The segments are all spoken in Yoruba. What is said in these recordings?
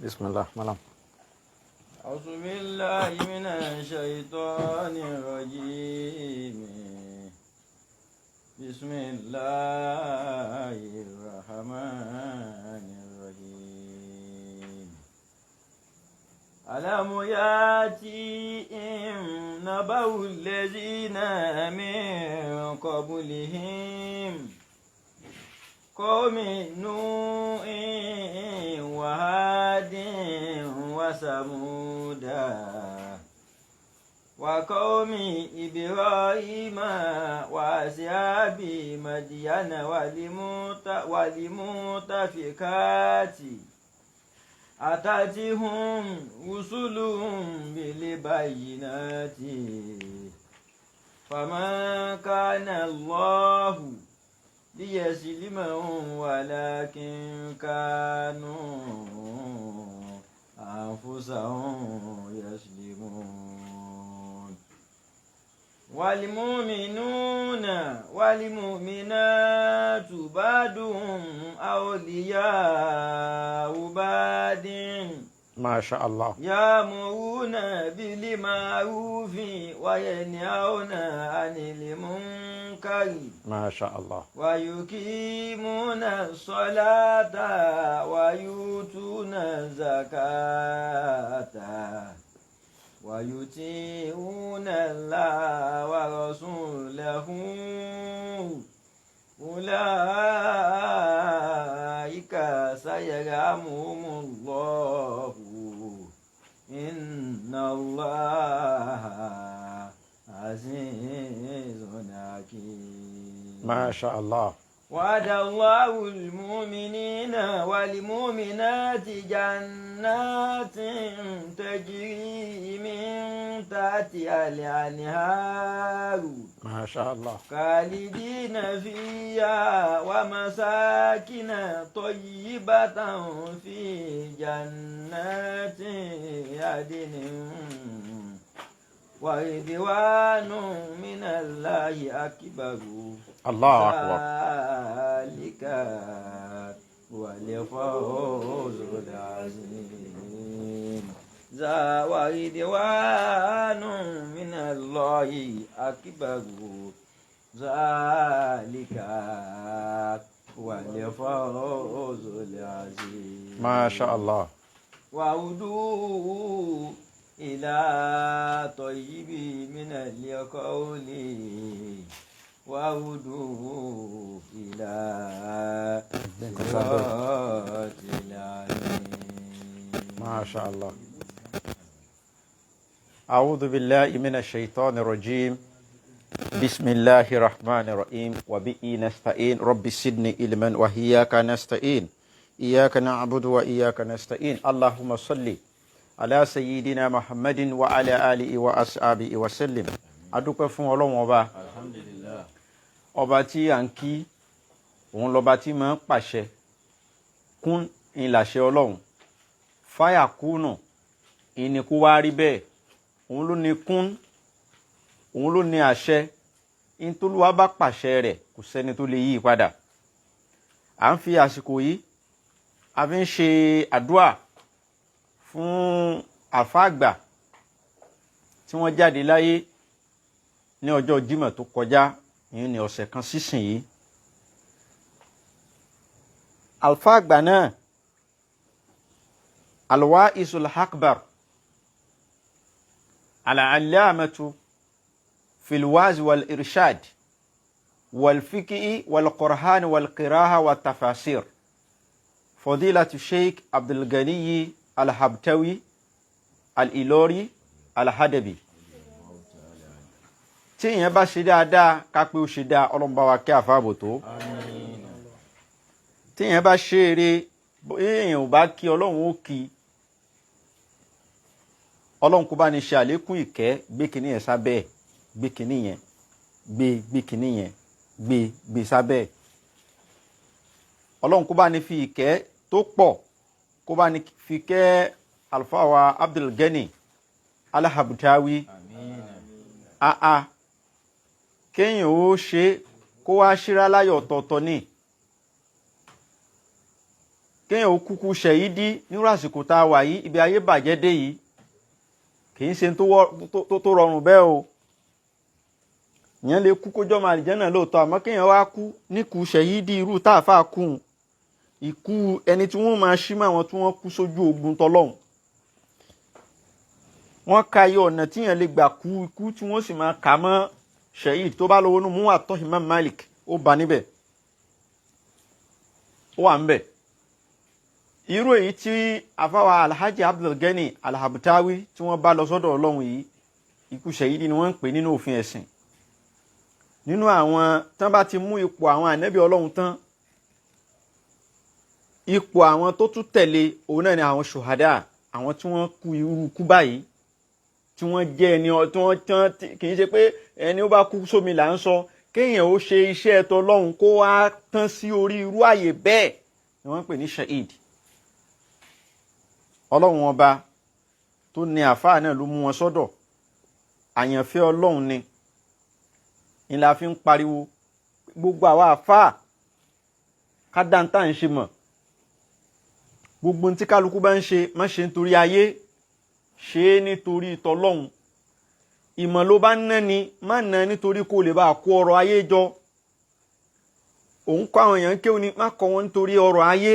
Bismillah malam. أعوذ بالله من الشيطان الرجيم. بسم الله الرحمن الرحيم. ألم يأتهم نبأ الذين من قبلهم قوم نوح وعاد وثمود وقوم إبراهيم وأصحاب مدين والمؤتفكات أتتهم رسلهم بالبينات فما كان الله ليظلمهم ولكن كانوا أنفسهم يظلمون. والمؤمنون والمؤمنات بعضهم أولياء بعض Masha Allah. يأمرون بالمعروف وينهون عن المنكر Masha Allah. ويقيمون الصلاة ويؤتون الزكاة ويطيعون الله ورسوله أولئك سيرحمهم الله إن الله عزيز حكيم. Masha Allah. وعد الله المؤمنين والمؤمنات جنات تجري من تحتها الأنهار Masha Allah. خالدين فيها ومساكن طيبة في جنات عدن ورضوان من الله أكبر. Allahu akbar. ذلك هو الفوز العظيم. ورضوان من الله أكبر ذلك هو الفوز العظيم. Masha Allah. وهدوا إلى طيب من القول وهدوا إلى صراط العظيم. Masha Allah. أعوذ بالله من الشيطان الرجيم. بسم الله الرحمن الرحيم وبه نستعين رب زدني علما وإياك نستعين إياك نعبد وإياك نستعين اللهم صل على سيدنا محمد وعلى آله وأصحابه وسلم. Adúpẹ́ fún Ọlọ́run Ọba. Alhamdulillah. Ọba tí à ń kí, òun lọba tí máa ń pàṣẹ kún ìlàṣẹ Ọlọ́run fáyà kúnà ìníkú wá rí bẹ́ẹ̀. Òun ló ní kún, òun ló ní àṣẹ. Ìtòlúwa bá pàṣẹ rẹ̀, kò sẹ́ni tó lè yí i padà. À ń fi àsìkò yìí, a fi ń ṣe àdúà fún àfáà àgbà tí wọ́n jáde láyé ní ọjọ́ Jímọ̀ tó kọjá, ìyẹn ní ọ̀sẹ̀ kan sísìn yìí. Àlfáà àgbà náà, Alwaisul Akbar, Al-Allamatu fil Waz wal Irshad wal Fiqhi wal Qur'an wal Qira'a wat Tafasir, Fadilatu Sheikh Abdulganiyi Al-Habtawi Al-Ilori Al-Hadabi. Tí èèyàn bá ṣe dáadáa, ká pé ó ṣe dáa. Ọlọ́run bá wa kí àfáàbò tó. Tí èèyàn bá ṣe eré, èèyàn ò bá kí, Ọlọ́run ó kí. Ọlọ́run kó bá ní ṣe àlékún ìkẹ́. Gbé kinní yẹn sábẹ́ ẹ̀, gbé kinní yẹn, gbé, gbé kinní yẹn, gbé, gbé sábẹ́ ẹ̀. Ọlọ́run kó bá ní fi ìkẹ́ tó pọ̀, kó bá ní fi kẹ́ àlùfáà wa Abdul Gani Al-Habtawi. Àà, kéèyàn ó ṣe kó wá ṣíra láyọ̀ ọ̀tọ̀ọ̀tọ̀ ni. Kéèyàn ó kúkú ṣẹ̀yídí nírú àsìkò tá a wà yìí, ibi ayé bàjẹ́ dé yìí, kì í ṣe tó rọrùn bẹ́ẹ̀ o. Ìyẹn lè kú kójọ́ máa àlìjẹ́nà lóòótọ́, àmọ́ kéèyàn wá kú níkú ṣẹ̀yídí irú tá a fà kú, ikú ẹni tí wọ́n máa ṣí mọ́ àwọn tí wọ́n kú sójú ogun tọlọ́hun. Wọ́n ka iye ọ̀nà tíyẹn lè gbà kú ikú tí wọ́n sì máa kà mọ́ ṣẹ̀yíd. Tó bá lọ́wọ́ nù mú àtọ́ Imam Malik, ó bá níbẹ̀, ó wà ń bẹ̀. Irú èyí tí àfáwà Alhaji Abdulgani Alhabtawi tí wọ́n bá lọ sọ́dọ̀ Ọlọ́run yìí, ikú ṣẹ̀yídì ni wọ́n ń pè nínú òfin ẹ̀sìn. Nínú àwọn tán bá ti mú ipò àwọn ànábì Ọlọ́run tán, ipò àwọn tó tún tẹ̀lé òun náà ni àwọn ṣùhádà, àwọn tí wọ́n kú irú ikú báyìí, tí wọ́n jẹ́ ẹni tí wọ́n tán. Kì í ṣe pé ẹni ó bá kú sómi là ń sọ. Kéèyàn ó ṣe iṣẹ́ ẹ̀tọ́ Ọlọ́run kó wá tán sí orí irú àyè bẹ́ẹ̀ ni wọ́n ń pè ní ṣahid. Ọlọ́run ọba tó ní àfáà náà ló mú wọn sọ́dọ̀. Àyànfẹ́ Ọlọ́run ni la fi ń pariwo gbogbo àwa àfáà ká dáńtà ń ṣe mọ̀. Gbogbo tí kálukú bá ń ṣe, má ṣe nítorí ayé, ṣe é nítorí tọlọ́hun. Ìmọ̀ ló bá ń ná ni, má ná nítorí kó lè bá kó ọrọ̀ ayé jọ. Òun kọ́ àwọn èèyàn kéwòn ni, má kọ́ wọn nítorí ọrọ̀ ayé,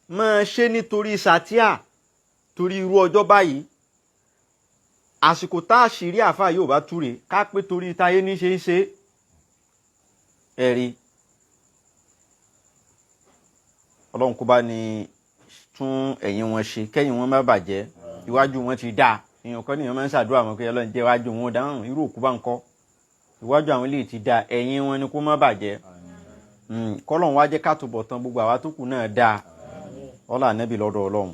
máa ṣe nítorí sàtíà, torí irú ọjọ́ báyìí. Àsìkò tá a ṣì rí àáfàá yóò bá túre ká pé torí táyé ní ṣe ń ṣe ẹ̀rí. Ọlọ́run kó bá ní tún ẹ̀yìn wọn ṣe, kẹ́yìn wọn má bàjẹ́. Iwájú wọn ti dáa. Èèyàn kan nìyẹn máa ń ṣàdúrà wọn pé Ọlọ́run jẹ́ iwájú wọn dáhùn. Irú òkú bá ń kọ́ iwájú àwọn ilé ti dáa, ẹ̀yìn wọn ni kó má bàjẹ́. Kọ́lọ́run wá jẹ́ ká túbọ̀ tán gbogbo àwa tó kù náà dáa. Ọlá ànábì lọ́dọ̀ Ọlọ́run.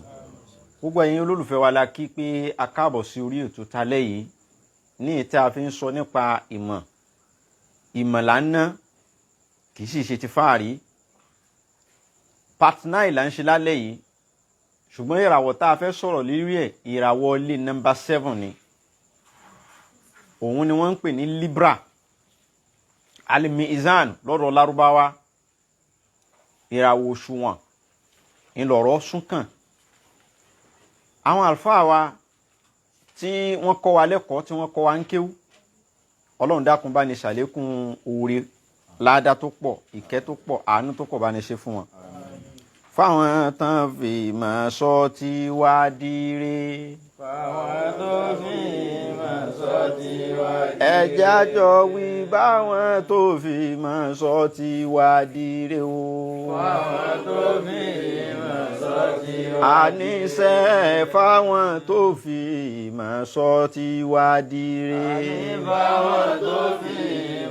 Gbogbo ẹ̀yin olólùfẹ́ wa la kí pé a káàbọ̀ sí orí ètò talẹ́ yìí ní ìta a fi ń sọ nípa ìmọ̀. Ìmọ̀ là ń ná, kì í sì ṣe ti fáàrí. Part 9 là ń ṣe lálẹ́ yìí, ṣùgbọ́n ìràwọ̀ tá a fẹ́ sọ̀rọ̀ lérí ẹ̀, ìràwọ̀ ilé nọ́mbà 7 ni. Òun ni wọ́n ń pè ní Libra, Al-Mizan lọ́dọ̀ Lárúbáwá. Ìràwọ̀ òṣùwọ̀n ńlọrọ̀ súnkàn. Àwọn àlùfáà wa tí wọ́n kọ́ wa lẹ́kọ̀ọ́, tí wọ́n kọ́ wa ń kéwú, Ọlọ́run dákun bá ní ṣàlékún oore, ládá tó pọ̀, ìkẹ́ tó pọ̀, àánú tó pọ̀ bá ní ṣe fún wọn. Fáwọn tán fi máa sọ tí wá dire. Fáwọn tó fi máa sọ tí wá dire. Ẹjẹ́ àjọ wí báwọn tó fi máa sọ tí wá dire o. Fáwọn tó fi máa sọ tí wá dire. Àníṣe fáwọn tó fi máa sọ tí wá dire. Àní fáwọn tó fi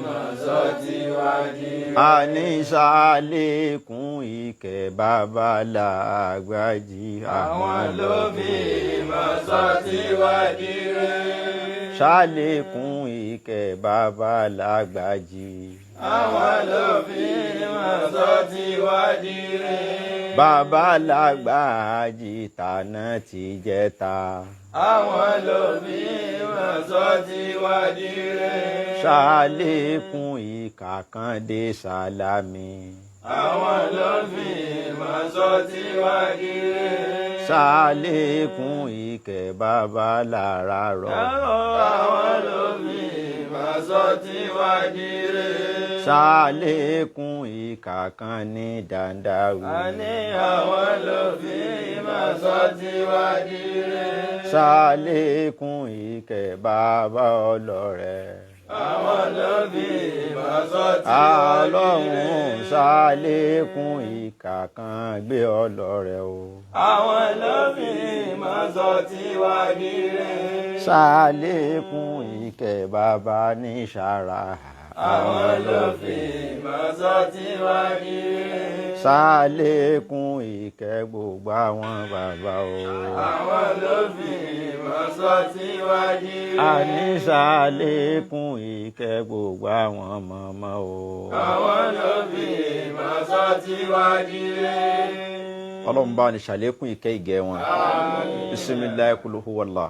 máa sọ tí wá dire. Àníṣàlékún ìkẹ́ bàbá làgbàjì. Àwọn ló fi máa sọ tí wá dire. Ṣàlékún ìkẹ́ bàbá làgbàjì. Àwọn ló fi máa sọ tí wá dire. Bàbá làgbàjì tàná ti jẹta. Àwọn ló fi máa sọ tí wá dire. Ṣàlékún ìkàkàndé sálámì. Àwọn ló fi máa sọ tí wá dire. Ṣàlékún ìkẹ́ bàbá lára rọ. Àwọn ló fi máa sọ tí wá dire. Ṣàlékún ìkàkàn ní dàndáwì. Àní àwọn ló fi máa sọ tí wá dire. Ṣàlékún ìkẹ́ bàbá ọlọ́rẹ̀. Àwọn ló fi máa sọ tí wá dire. Ọlọ́run ṣàlékún ìkàkàn gbé ọlọ́rẹ̀ o. Àwọn ló fi máa sọ tí wá dire. Ṣàlékún ìkẹ́ bàbá ní ṣàrà. Àwọn ló fi máa sọ tí wá dire. Ṣàlékún ìkẹ́ gbogbo àwọn bàbá o. Àwọn ló fi máa sọ tí wá dire. Àní ṣàlékún ìkẹ́ gbogbo àwọn màmá o. Àwọn ló fi máa sọ tí wá dire. Ọlọ́run bá ní ṣàlékún ìkẹ́ ìgẹ̀ wọn. Bisimilayi kul huwallah.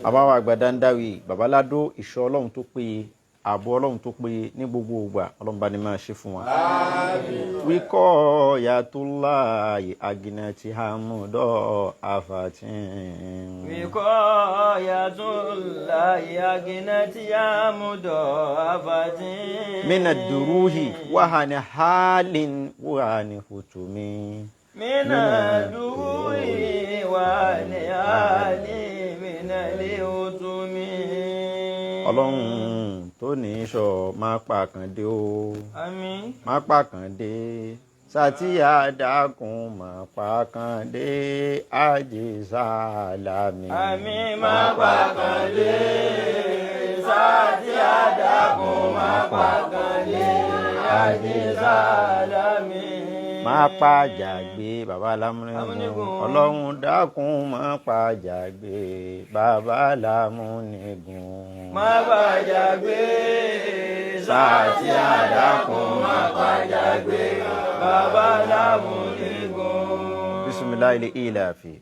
Àbáwá àgbà Dandawi, babaládó, ìṣọ́ Ọlọ́run tó péye Ààbò Ọlọ́run tó péye ní gbogbo ìgbà, Ọlọ́run bá ní máa ṣe fún wa. Wíkọ́ yàtúláyè aginati hamudọ́ afatin. Wíkọ́ yàtúláyè aginati hamudọ́ afatin. Mina duruhi wahani halin wahani hutumi. Mina duruhi wahani halin mina lihutumi. Ọlọ́run tó ní sọ máa pàkàndé o. Àmín. Máa pàkàndé sátìyà dákun máa pàkàndé àjẹsàlámì. Àmín, máa pàkàndé sátìyà dákun máa pàkàndé àjẹsàlámì. Máa pàjàgbé bàbá lámúnigun. Ọlọ́run dákun máa pàjàgbé bàbá lámúnigun. Máa pàjàgbé sátìyà dákun máa pàjàgbé bàbá lámúnigun. Bisimilahi ilafi.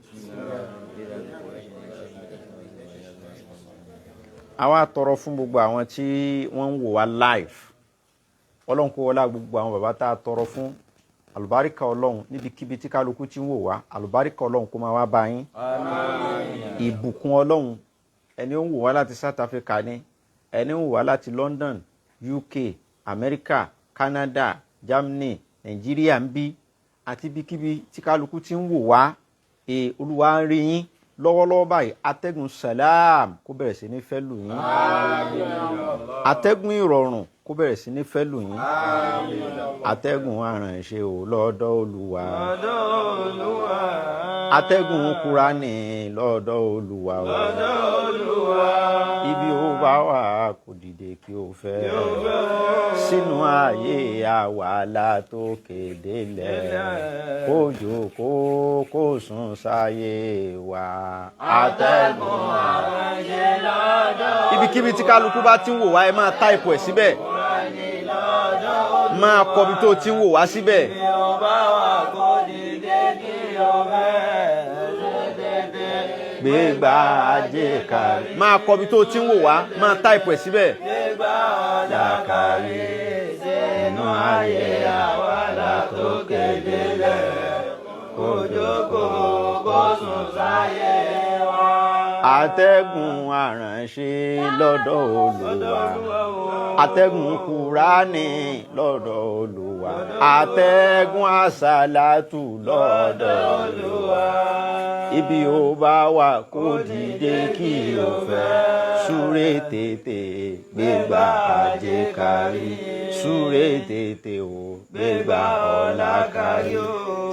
Àwa tọrọ fún gbogbo àwọn tí wọ́n ń wò wá live. Ọlọ́run kó wọlá gbogbo àwọn bàbá tá a tọrọ fún. Àlùbáríkà Ọlọ́run níbikíbi tí kálukú ti ń wò wá, àlùbáríkà Ọlọ́run kó máa wá bá yín. Ìbùkún Ọlọ́run, ẹni ó ń wò wá láti South Africa ni, ẹni ó ń wò wá láti London, UK, America, Canada, Germany, Nàìjíríà ń bí àti ibikíbi tí kálukú ti ń wò wá. Olúwa ń rí yín lọ́wọ́lọ́wọ́ báyìí. Atẹ́gùn salam kó bẹ̀rẹ̀ sí ní fẹ́ lù yín. Atẹ́gùn ìrọ̀rùn kó bẹ̀rẹ̀ sí ní fẹ́ lù yín. Atẹ́gùn aránṣẹ́ ò lọ́dọ̀ Olúwa. Atẹ́gùn Kúránì lọ́dọ̀ Olúwa o. Ibi ó bá wà kò dìde kí o fẹ́. Sínú ayé àwa látòkè délẹ̀. Kó jókòó kó sùn sáyé wa. Atẹ́gùn aránṣẹ́ lọ́dọ̀. Ibikíbi tí kálukú bá ti ń wò wá, ẹ máa táìpù ẹ̀ síbẹ̀. Máa kọbi tó ti ń wò wá síbẹ̀. Gbégbá ajé kárí. Máa kọbi tó ti ń wò wá, máa táìpù ẹ̀ síbẹ̀. Gbégbá ọ̀la kárí sínú ayé àwa látòkè délẹ̀. Kó jókòó kó sùn sáyé wa. Atẹ́gùn aránṣẹ́ lọ́dọ̀ Olúwa. Atẹ́gùn Kúránì lọ́dọ̀ Olúwa. Atẹ́gùn àsálàtù lọ́dọ̀ Olúwa. Ibi ó bá wà kó dìde kí o fẹ́. Súré tètè gbégbá ajé kárí. Súré tètè o gbégbá ọlá kárí.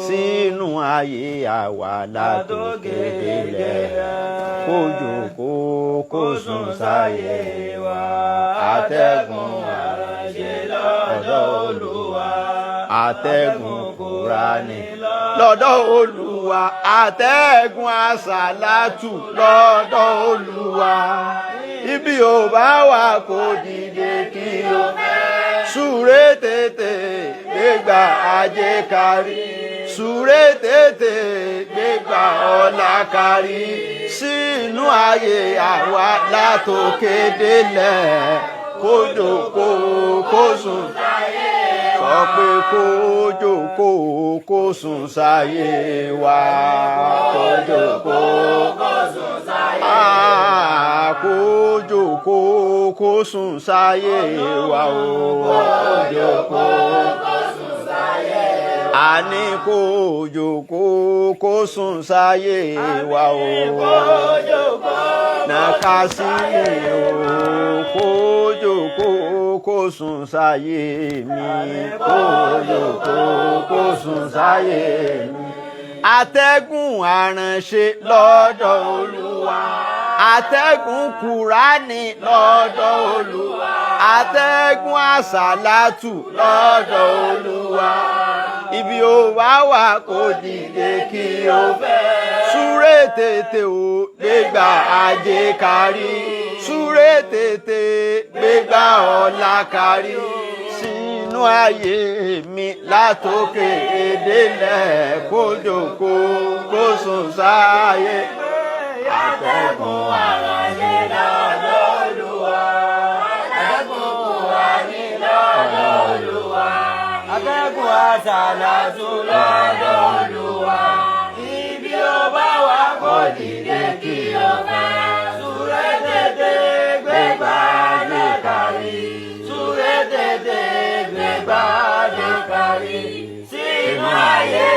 Sínú ayé àwa látòkè délẹ̀. Kó jókòó kó sùn sáyé wa. Atẹ́gùn aránṣẹ́ lọ́dọ̀ Olúwa. Atẹ́gùn Kúránì lọ́dọ̀ Olúwa. Atẹ́gùn àsálàtù lọ́dọ̀ Olúwa. Ibi ò bá wà kó dìde kí o fẹ́. Súré tètè gbégbá ajé kárí. Súré tètè gbégbá ọlá kárí. Sínú ayé àwa látòkè délẹ̀. Kó jókòó kó sùn sáyé wa. Sọ pé kó jókòó kó sùn sáyé wa. Kó jókòó kó sùn sáyé wa. Kó jókòó kó sùn sáyé wa o. Kó jókòó kó sùn sáyé wa. Àní kó jókòó kó sùn sáyé wa o. Kó jókòó Nàkásí o. Kó jókòó kó sùn sáyé mi. Kó jókòó kó sùn sáyé mi. Atẹ́gùn aránṣẹ́ lọ́dọ̀ Olúwa. Atẹ́gùn Kúránì lọ́dọ̀ Olúwa. Atẹ́gùn àsálàtù lọ́dọ̀ Olúwa. Ibi ó bá wà kó dìde kí o fẹ́. Súré tètè o gbégbá ajé kárí. Súré tètè gbégbá ọlá kárí. Sínú ayé mi látòkè délẹ̀. Kó jókòó kó sùn sáyé. Atẹ́gùn aránṣẹ́ lọ́dọ̀ Olúwa. Atẹ́gùn Lásàlátù lọ́dọ̀ Olúwa. Ibi ó bá wà kó dìde kí o fẹ́. Súré tètè gbégbá dé kárí. Súré tètè gbégbá dé kárí. Sínú ayé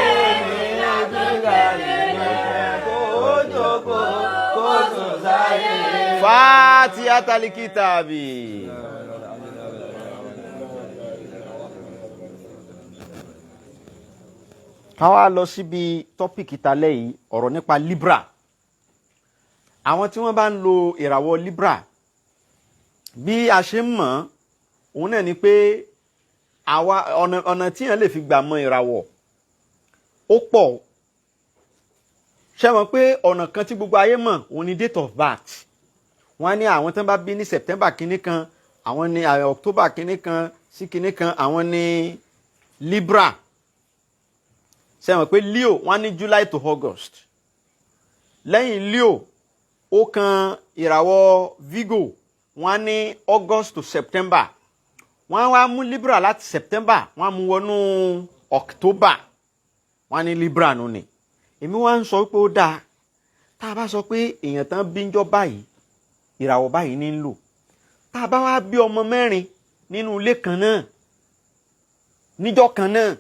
mi àgbékalẹ̀ rẹ̀. Kó jókòó kó sùn sáyé. Fatihatal kitabi. Ká wá lọ síbi tọ́pìkì talẹ́ yìí, ọ̀rọ̀ nípa Libra. Àwọn tí wọ́n bá ń lo ìràwọ̀ Libra, bí a ṣe ń mọ̀ òun náà ni pé àwa ọ̀nà tí èèyàn lè fi gbà mọ ìràwọ̀ ó pọ̀. Ṣé mọ̀ pé ọ̀nà kan tí gbogbo ayé mọ̀ òun ni date of birth. Wọ́n á ní àwọn tán bá bí ní September kínní kan, àwọn ní October kínní kan sí kínní kan, àwọn ní Libra. Ṣé mọ̀ pé Leo, wọ́n á ní July to August. Lẹ́yìn Leo, ó kan ìràwọ̀ Virgo, wọ́n á ní August to September. Wọ́n á wá mú Libra láti September, wọ́n á mú wọnú October, wọ́n á ní Libra nù ni. Èmi wá ń sọ pé ó dáa tá a bá sọ pé èèyàn tán bí ń jọ báyìí, ìràwọ̀ báyìí ní ń lò. Tá a bá wá bí ọmọ mẹ́rin nínú ilé kan náà, níjọ́ kan náà,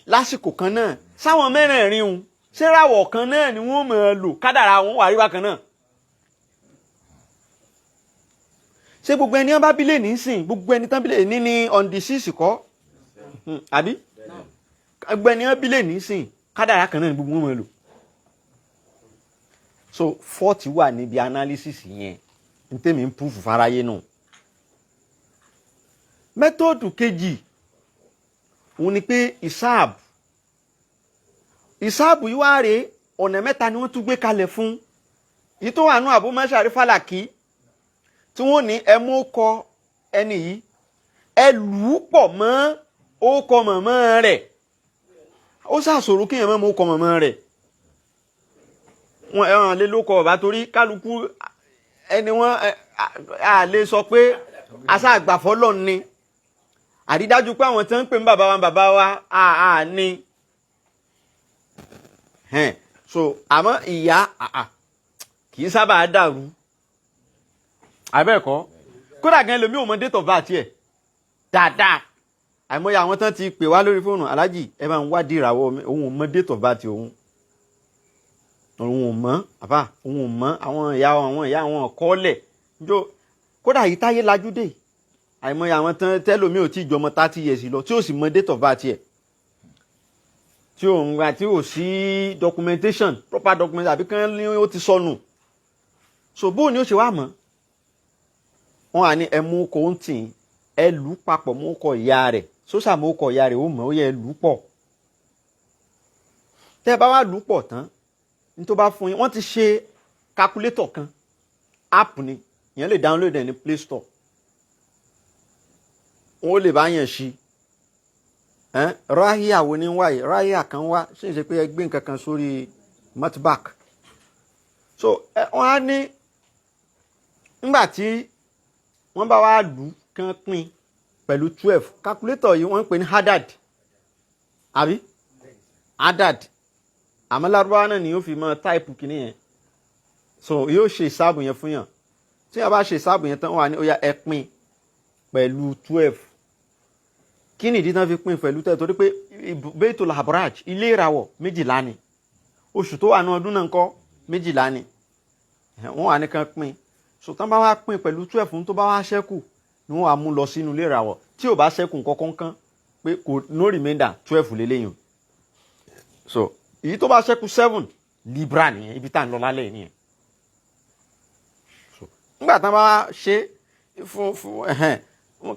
lásìkò kan náà, sáwọn mẹ́rẹ̀ẹ̀rin un ṣéràwọ̀ kan náà ni wọ́n máa lò, kádàrá wọn wà rí bákan náà. Ṣé gbogbo ẹni wọn bá bí lè ní sìn, gbogbo ẹni tán bí lè ní ní on the 6 kọ́, àbí gbogbo ẹni wọn bí lè ní sìn, kádàrá kan náà ni gbogbo wọn máa lò. So 40 wà níbi analysis yẹn, n tẹ́mi ń púfù fáráyé nù. Mẹ́tọ́ọ̀dù kejì òun ni pé ìsáàbù yìí wá rèé, ọ̀nà mẹ́ta ni wọ́n tún gbé kalẹ̀ fún. Yìí tó wà nù Abu Mashari Falaki tí wọ́n ní ẹ mú kọ ẹni yìí, ẹ lù ú pọ̀ mọ́ ókọ mọ̀mọ́ rẹ̀. Ó ṣàṣòro kéèyàn mọ́ ókọ mọ̀mọ́ rẹ̀. Wọn ẹ̀hàn lé lóko ọ̀bá torí kálukú ẹni wọn à lè sọ pé aṣáàgbàfọ́ lọ́n ni. Àrídájú pé àwọn tí wọ́n ń pè ní bàbá wa bàbá wa à ní. So àmọ́ ìyá kì í sábà dàrú. Àbẹ́ẹ̀kọ́ kódà gan ẹlòmíì ò mọ date of birth ẹ̀ dáadáa. Àìmọye àwọn tán ti pè wá lórí fóònù, aláàjì ẹ máa ń wádìí ìràwọ̀ mi, òun ò mọ date of birth òun, òun ò mọ àbá, òun ò mọ àwọn ìyá àwọn ọ̀kọ́lẹ̀ njó. Kódà yìí táyé lajú dé, àìmọye àwọn tán tẹ́lòmíì ò tí ì ju ọmọ 30 years lọ tí ò sì mọ date of birth ẹ̀, tí ò ń gba, tí ò sí documentation, proper documentation, àbí kán ní ó ti sọnù. So bóun ni ó ṣe wá mọ̀? Wọ́n á ní ẹ mú kó ń tì ẹ lù ú papọ̀ mú kọ ìyá rẹ̀, sósà mú kọ ìyá rẹ̀ ó mọ̀, ó yẹ ẹ lù ú pọ̀. Tẹ́ ẹ bá wá lù ú pọ̀ tán, ní tó bá fún yín, wọ́n ti ṣe calculator kan, app ni, ìyẹn lè download ẹ̀ ní Play Store, wọ́n lè bá yẹn ṣí. Ráhíà wo ni ń wá yìí? Ráhíà kan wá, ṣé ń ṣe pé ẹ gbé nǹkan kan sórí matback. So wọ́n á ní nígbà tí wọ́n bá wá lù kán pín pẹ̀lú 12, calculator yìí wọ́n ń pè ní hadad, àbí hadad, àmọ́ lárúbáwá náà ni yóò fi mọ táìpù kìíní yẹn. So yóò ṣe ìsáàbù yẹn fún yàn. Tí wọ́n bá ṣe ìsáàbù yẹn tán, wọ́n wà ní ó yá ẹ pín pẹ̀lú 12. Kí nìdí tán fi pín pẹ̀lú 12? Torí pé Baitul Abraj, ilé ìràwọ̀ méjìlá ni, oṣù tó wà ní ọdún náà ńkọ́ méjìlá ni. Wọ́n wà ní kan pín. So tán bá wá pín pẹ̀lú 12, tó bá wá ṣẹ́kù ni wọ́n wá mú lọ sínú ilé ìràwọ̀. Tí ò bá ṣẹ́kù nǹkan kan pé kò no remainder, 12 lélẹ́yìn. So èyí tó bá ṣẹ́kù 7, Libra nìyẹn, ibi tá à ń lọ lálẹ́ nìyẹn. So nígbà tán bá ṣe fún ẹ̀hẹ́n,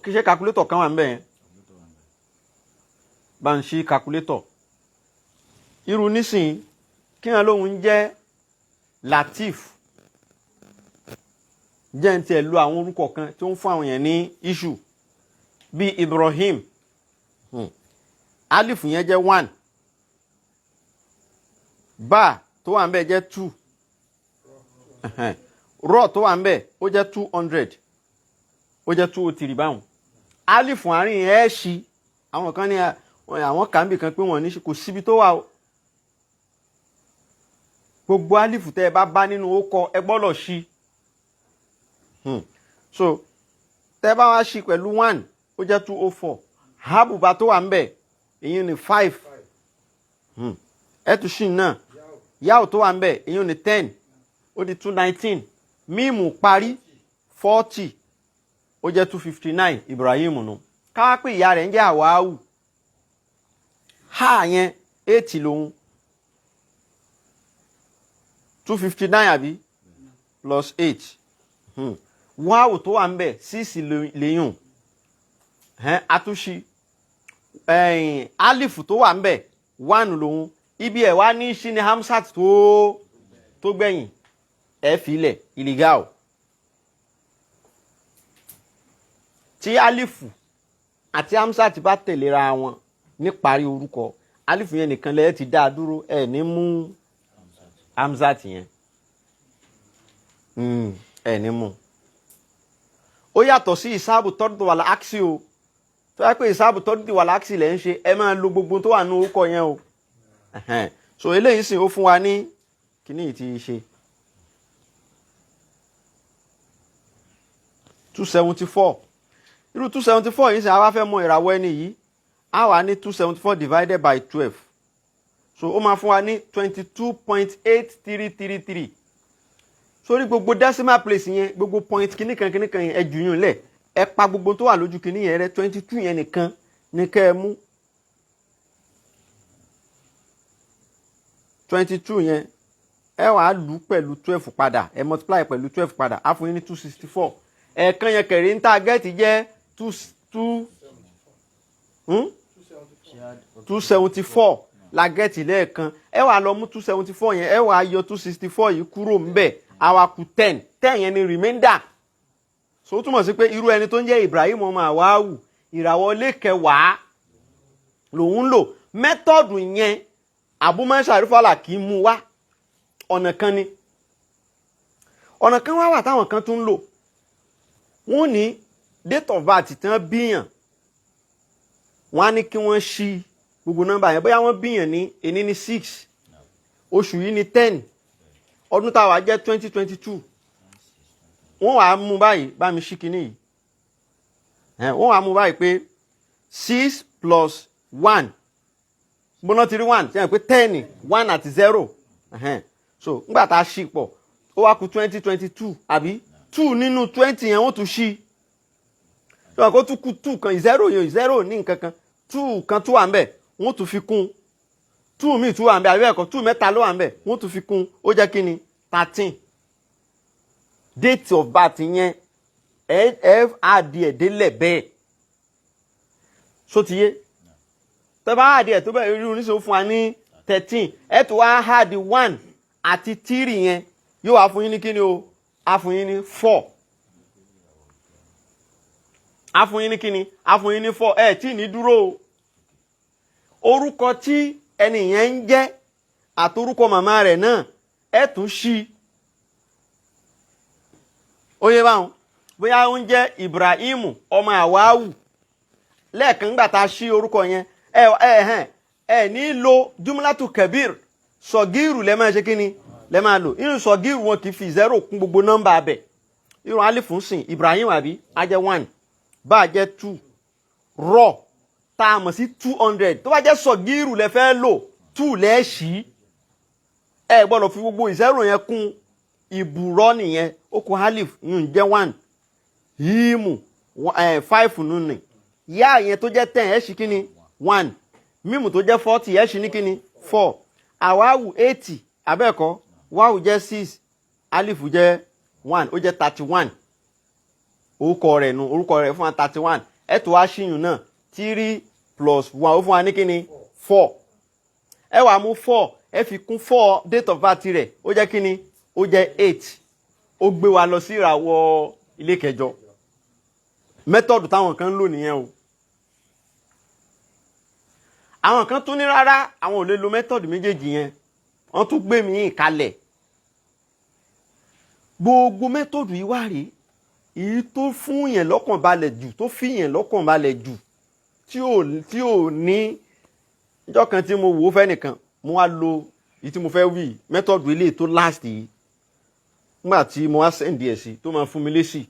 kì í ṣe calculator kan wà ń bẹ̀ yẹn, bá ń ṣí calculator irú nísìnyí, kí wọn lóun jẹ́ Latif, jẹ́ ń tiẹ̀ lo àwọn orúkọ kan tó ń fún àwọn èèyàn ní issue bíi Ibrahim, alif yẹn jẹ́ 1, ba tó wà ń bẹ̀ jẹ́ 2, rọ tó wà ń bẹ̀ ó jẹ́ 200, ó jẹ́ 203 báwọn. Alif àárín ẹ̀ ṣí àwọn kan ní Àwọn kà ń bì kan pé wọ́n ní ṣí, kò síbi tó wà o. Gbogbo alifu tẹ́ ẹ bá bá nínú ókọ ẹ gbọ́dọ̀ ṣí. So tẹ́ ẹ bá wá ṣí pẹ̀lú 1, ó jẹ́ 204. Habuba tó wà ń bẹ̀, èyí ni 5. Ẹ tún ṣì náà. Yáò tó wà ń bẹ̀, èyí ni 10, ó di 219. Mímù parí 40, ó jẹ́ 259. Ibrahim nù. Káwá pé ìyá rẹ̀ ń jẹ́ Àwáwù. Ha yẹn 8 lòun, 259 àbí plus 8. Wáwù tó wà ń bẹ̀, 6 lèyùn. Àtúnṣe alifu tó wà ń bẹ̀, 1 lòun. Ibi ẹ̀ wá ní sí ni hamsat tó gbẹ̀yìn, ẹ filẹ̀ ìlígà o. Tí alifu àti hamsat bá tẹ̀léra wọn níparí orúkọ, alifu yẹn nìkan lẹ́ẹ̀ ti dá a dúró, ẹ ní mú hamsat yẹn, ẹ ní mú. Ó yàtọ̀ sí ìsáàbù tọ́dún wà láàksì o. Tó yẹ pé ìsáàbù tọ́dún wà láàksì lẹ́ ń ṣe, ẹ máa lo gbogbo tó wà nínú orúkọ yẹn o. So eléyìí sì ó fún wa ní kíní yìí ti ṣe 274. Irú 274 yìí sì àwa fẹ́ mọ ìràwọ̀ ẹni yìí, a wà ní 274 divided by 12, so ó máa fún wa ní 22.8333. Sórí gbogbo decimal place yẹn, gbogbo point kíníkan kíníkan yẹn, ẹ jù yún lẹ̀, ẹ pa gbogbo tó wà lójú kíní yẹn rẹ, 22 yẹn nìkan ní kẹ́ ẹ mú. 22 yẹn ẹ wàá lù pẹ̀lú 12 padà, ẹ multiply pẹ̀lú 12 padà, á fún yín ní 264. Ẹ̀ẹ̀kan yẹn kẹ̀rí ń tá gẹ́ẹ̀tì jẹ́ 274 la gẹ́ẹ̀tì lẹ́ẹ̀kan. Ẹ wàá lọ mú 274 yẹn, ẹ wàá yọ 264 yìí kúrò ńbẹ̀, á wá kù 10. 10 yẹn ni remainder. So ó túmọ̀ sí pé irú ẹni tó ń jẹ́ Ibrahim ọmọ Àwáwù, ìràwọ̀ ilé kẹwàá lòun ń lò. Mẹ́tọ̀dù yẹn Abu Mansur kì í mú wá. Ọ̀nà kan ni. Ọ̀nà kan wá wà táwọn kan tún ń lò. Wọ́n ní date of birth tí wọ́n bíyàn, wọ́n á ní kí wọ́n ṣí gbogbo nọ́mbà yẹn. Bóyá wọ́n bíyàn ní ení ní 6, oṣù yìí ní 10, ọdún táwa jẹ́ 2022. Wọ́n wàá mú báyìí, bá mi ṣí kinní yìí. Wọ́n wàá mú báyìí pé 6 plus 1, gbóná ti rí 1, ṣe é pé 10, 1 àti 0. So ngbà tá a ṣí pọ̀, ó wá kù 2022 àbí 2 nínú 20 yẹn wọ́n tún ṣí. So kó tún kù 2 kan, 0 yẹn 0 ní nǹkan kan, 2 kan tún wà ń bẹ̀, wọ́n tún fi kún 2 míì tún wà ń bẹ̀, àbí ẹ̀kọ́ 2 mẹ́ta ló wà ń bẹ̀, wọ́n tún fi kún, ó jẹ́ kí ni 13. Date of birth yẹn ẹ àdì ẹ̀ délẹ̀ bẹ́ẹ̀. So ti yé? Tẹ́ bá àdì ẹ̀ tó bẹ́ẹ̀, irú oníṣòwò fún wa ní 13, ẹ tún wá àdì 1 àti 3 yẹn, yóò wá fún yín ní kíni o, á fún yín ní 4. Á fún yín ní kíni, á fún yín ní 4. Ẹ tí ní dúró o. Orúkọ tí ẹni yẹn ń jẹ́ àtorúkọ màmá rẹ̀ náà ẹ tún ṣí. Ó yé báwọn? Bóyá ó ń jẹ́ Ibrahim ọmọ Àwáwù, lẹ́ẹ̀kan nígbà tá a ṣí orúkọ yẹn, ẹ ẹ ẹ ní lo jumlatu kabir, sọgíìrù lẹ́ máa ṣe kíni lẹ́ máa lò. Irun sọgíìrù wọn kì í fi 0 kún gbogbo nọ́mbà abẹ. Irun alifu ń sìn Ibrahim àbí á jẹ́ 1, bá a jẹ́ 2, rọ tá a mọ̀ sí 200. Tó bá jẹ́ sọgíìrù lẹ́ fẹ́ lò, 2 lẹ́ ṣí. Ẹ gbọ́dọ̀ fi gbogbo 0 yẹn kún. Ìbùrọ̀ nìyẹn, ó kù alif yìí jẹ́ 1, yíìmù 5 nù ní, yá yẹn tó jẹ́ 10, ẹ̀ ṣí kíni 1, mímù tó jẹ́ 40, ẹ̀ ṣí ní kíni 4, àwáwù 80 abẹ́ẹ̀kọ́, wáwù jẹ́ 6, alifu jẹ́ 1, ó jẹ́ 31. Orúkọ rẹ̀ nu, orúkọ rẹ̀ fún wa 31. Ẹ̀ tó wá ṣíyùn náà, 3 plus 1 ó fún wa ní kíni 4. Ẹ wàá mú 4, ẹ fi kún 4 date of birth rẹ̀, ó jẹ́ kíni, ó jẹ́ 8. Ó gbé wa lọ sí ìràwọ̀ ilé kẹjọ. Mẹ́tọ̀dù táwọn kan ń lò nìyẹn o. Àwọn kan tún ní rárá, àwọn ò lè lo mẹ́tọ̀dù méjèèjì yẹn, wọ́n tún gbé mi kalẹ̀. Gbogbo mẹ́tọ̀dù yìí wà rí èyí tó fún yẹn lọ́kàn balẹ̀ jù, tó fi yẹn lọ́kàn balẹ̀ jù, tí ò ní Ìjọ́ kan tí mo wò ó fẹ́ nìkan, mo wá lo èyí tí mo fẹ́ wí, method eléyìí tó last yìí. Nígbà tí mo wá send ẹ̀ sí, tó máa fún mi lésì,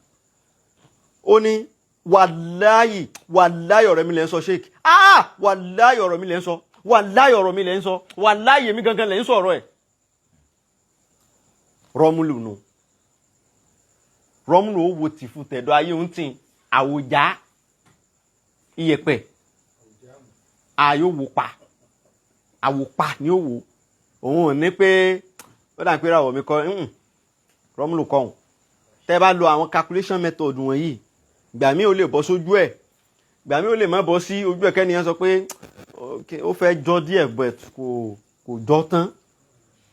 ó ní, "Wàláyì, wàláyì, ọ̀rọ̀ mi lẹ́ ń sọ, sheik. Ah, wàláyì, ọ̀rọ̀ mi lẹ́ ń sọ. Wàláyì, ọ̀rọ̀ mi lẹ́ ń sọ. Wàláyì, èmi gangan lẹ́ ń sọ̀rọ̀ ẹ̀." Rọ́múlù nù rọ́múlù, ó wo tìfun tẹ̀dọ̀ ayé ń tì àwòjá iyẹ̀pẹ̀ àyò wò pa, àwòpa ni ó wò. Òun ò ní pé ó dà pé ìràwọ̀ mi kọ́. Rọ́múlù kọ́ òun. Tẹ́ bá lo àwọn calculation method wọ̀nyí, gbà mí ò lè bọ́ sójú ẹ̀, gbà mí ò lè má bọ́ sí ojú ẹ̀. Kẹ́niyàn sọ pé ó fẹ́ jọ díẹ̀, but kò jọ tán.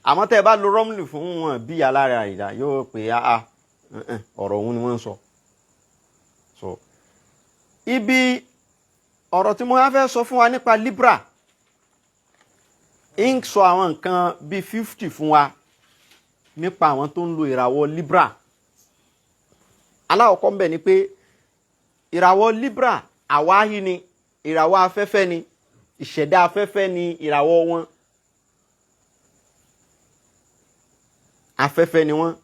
Àmọ́ tẹ́ bá lo rọ́múlù fún wọn bí alára ìdá, yóò pé áá, ọ̀rọ̀ òun ni wọ́n ń sọ. So ibi ọ̀rọ̀ tí mo wá fẹ́ sọ fún wa nípa Libra ń sọ àwọn nǹkan bíi 50 fún wa nípa àwọn tó ń lo ìràwọ̀ Libra. Alákọ̀ọ́kọ́ ń bẹ̀ ni pé ìràwọ̀ Libra, àwáhí ni, ìràwọ̀ afẹ́fẹ́ ni, ìṣẹ̀dá afẹ́fẹ́ ni ìràwọ̀ wọn. Afẹ́fẹ́ ni wọ́n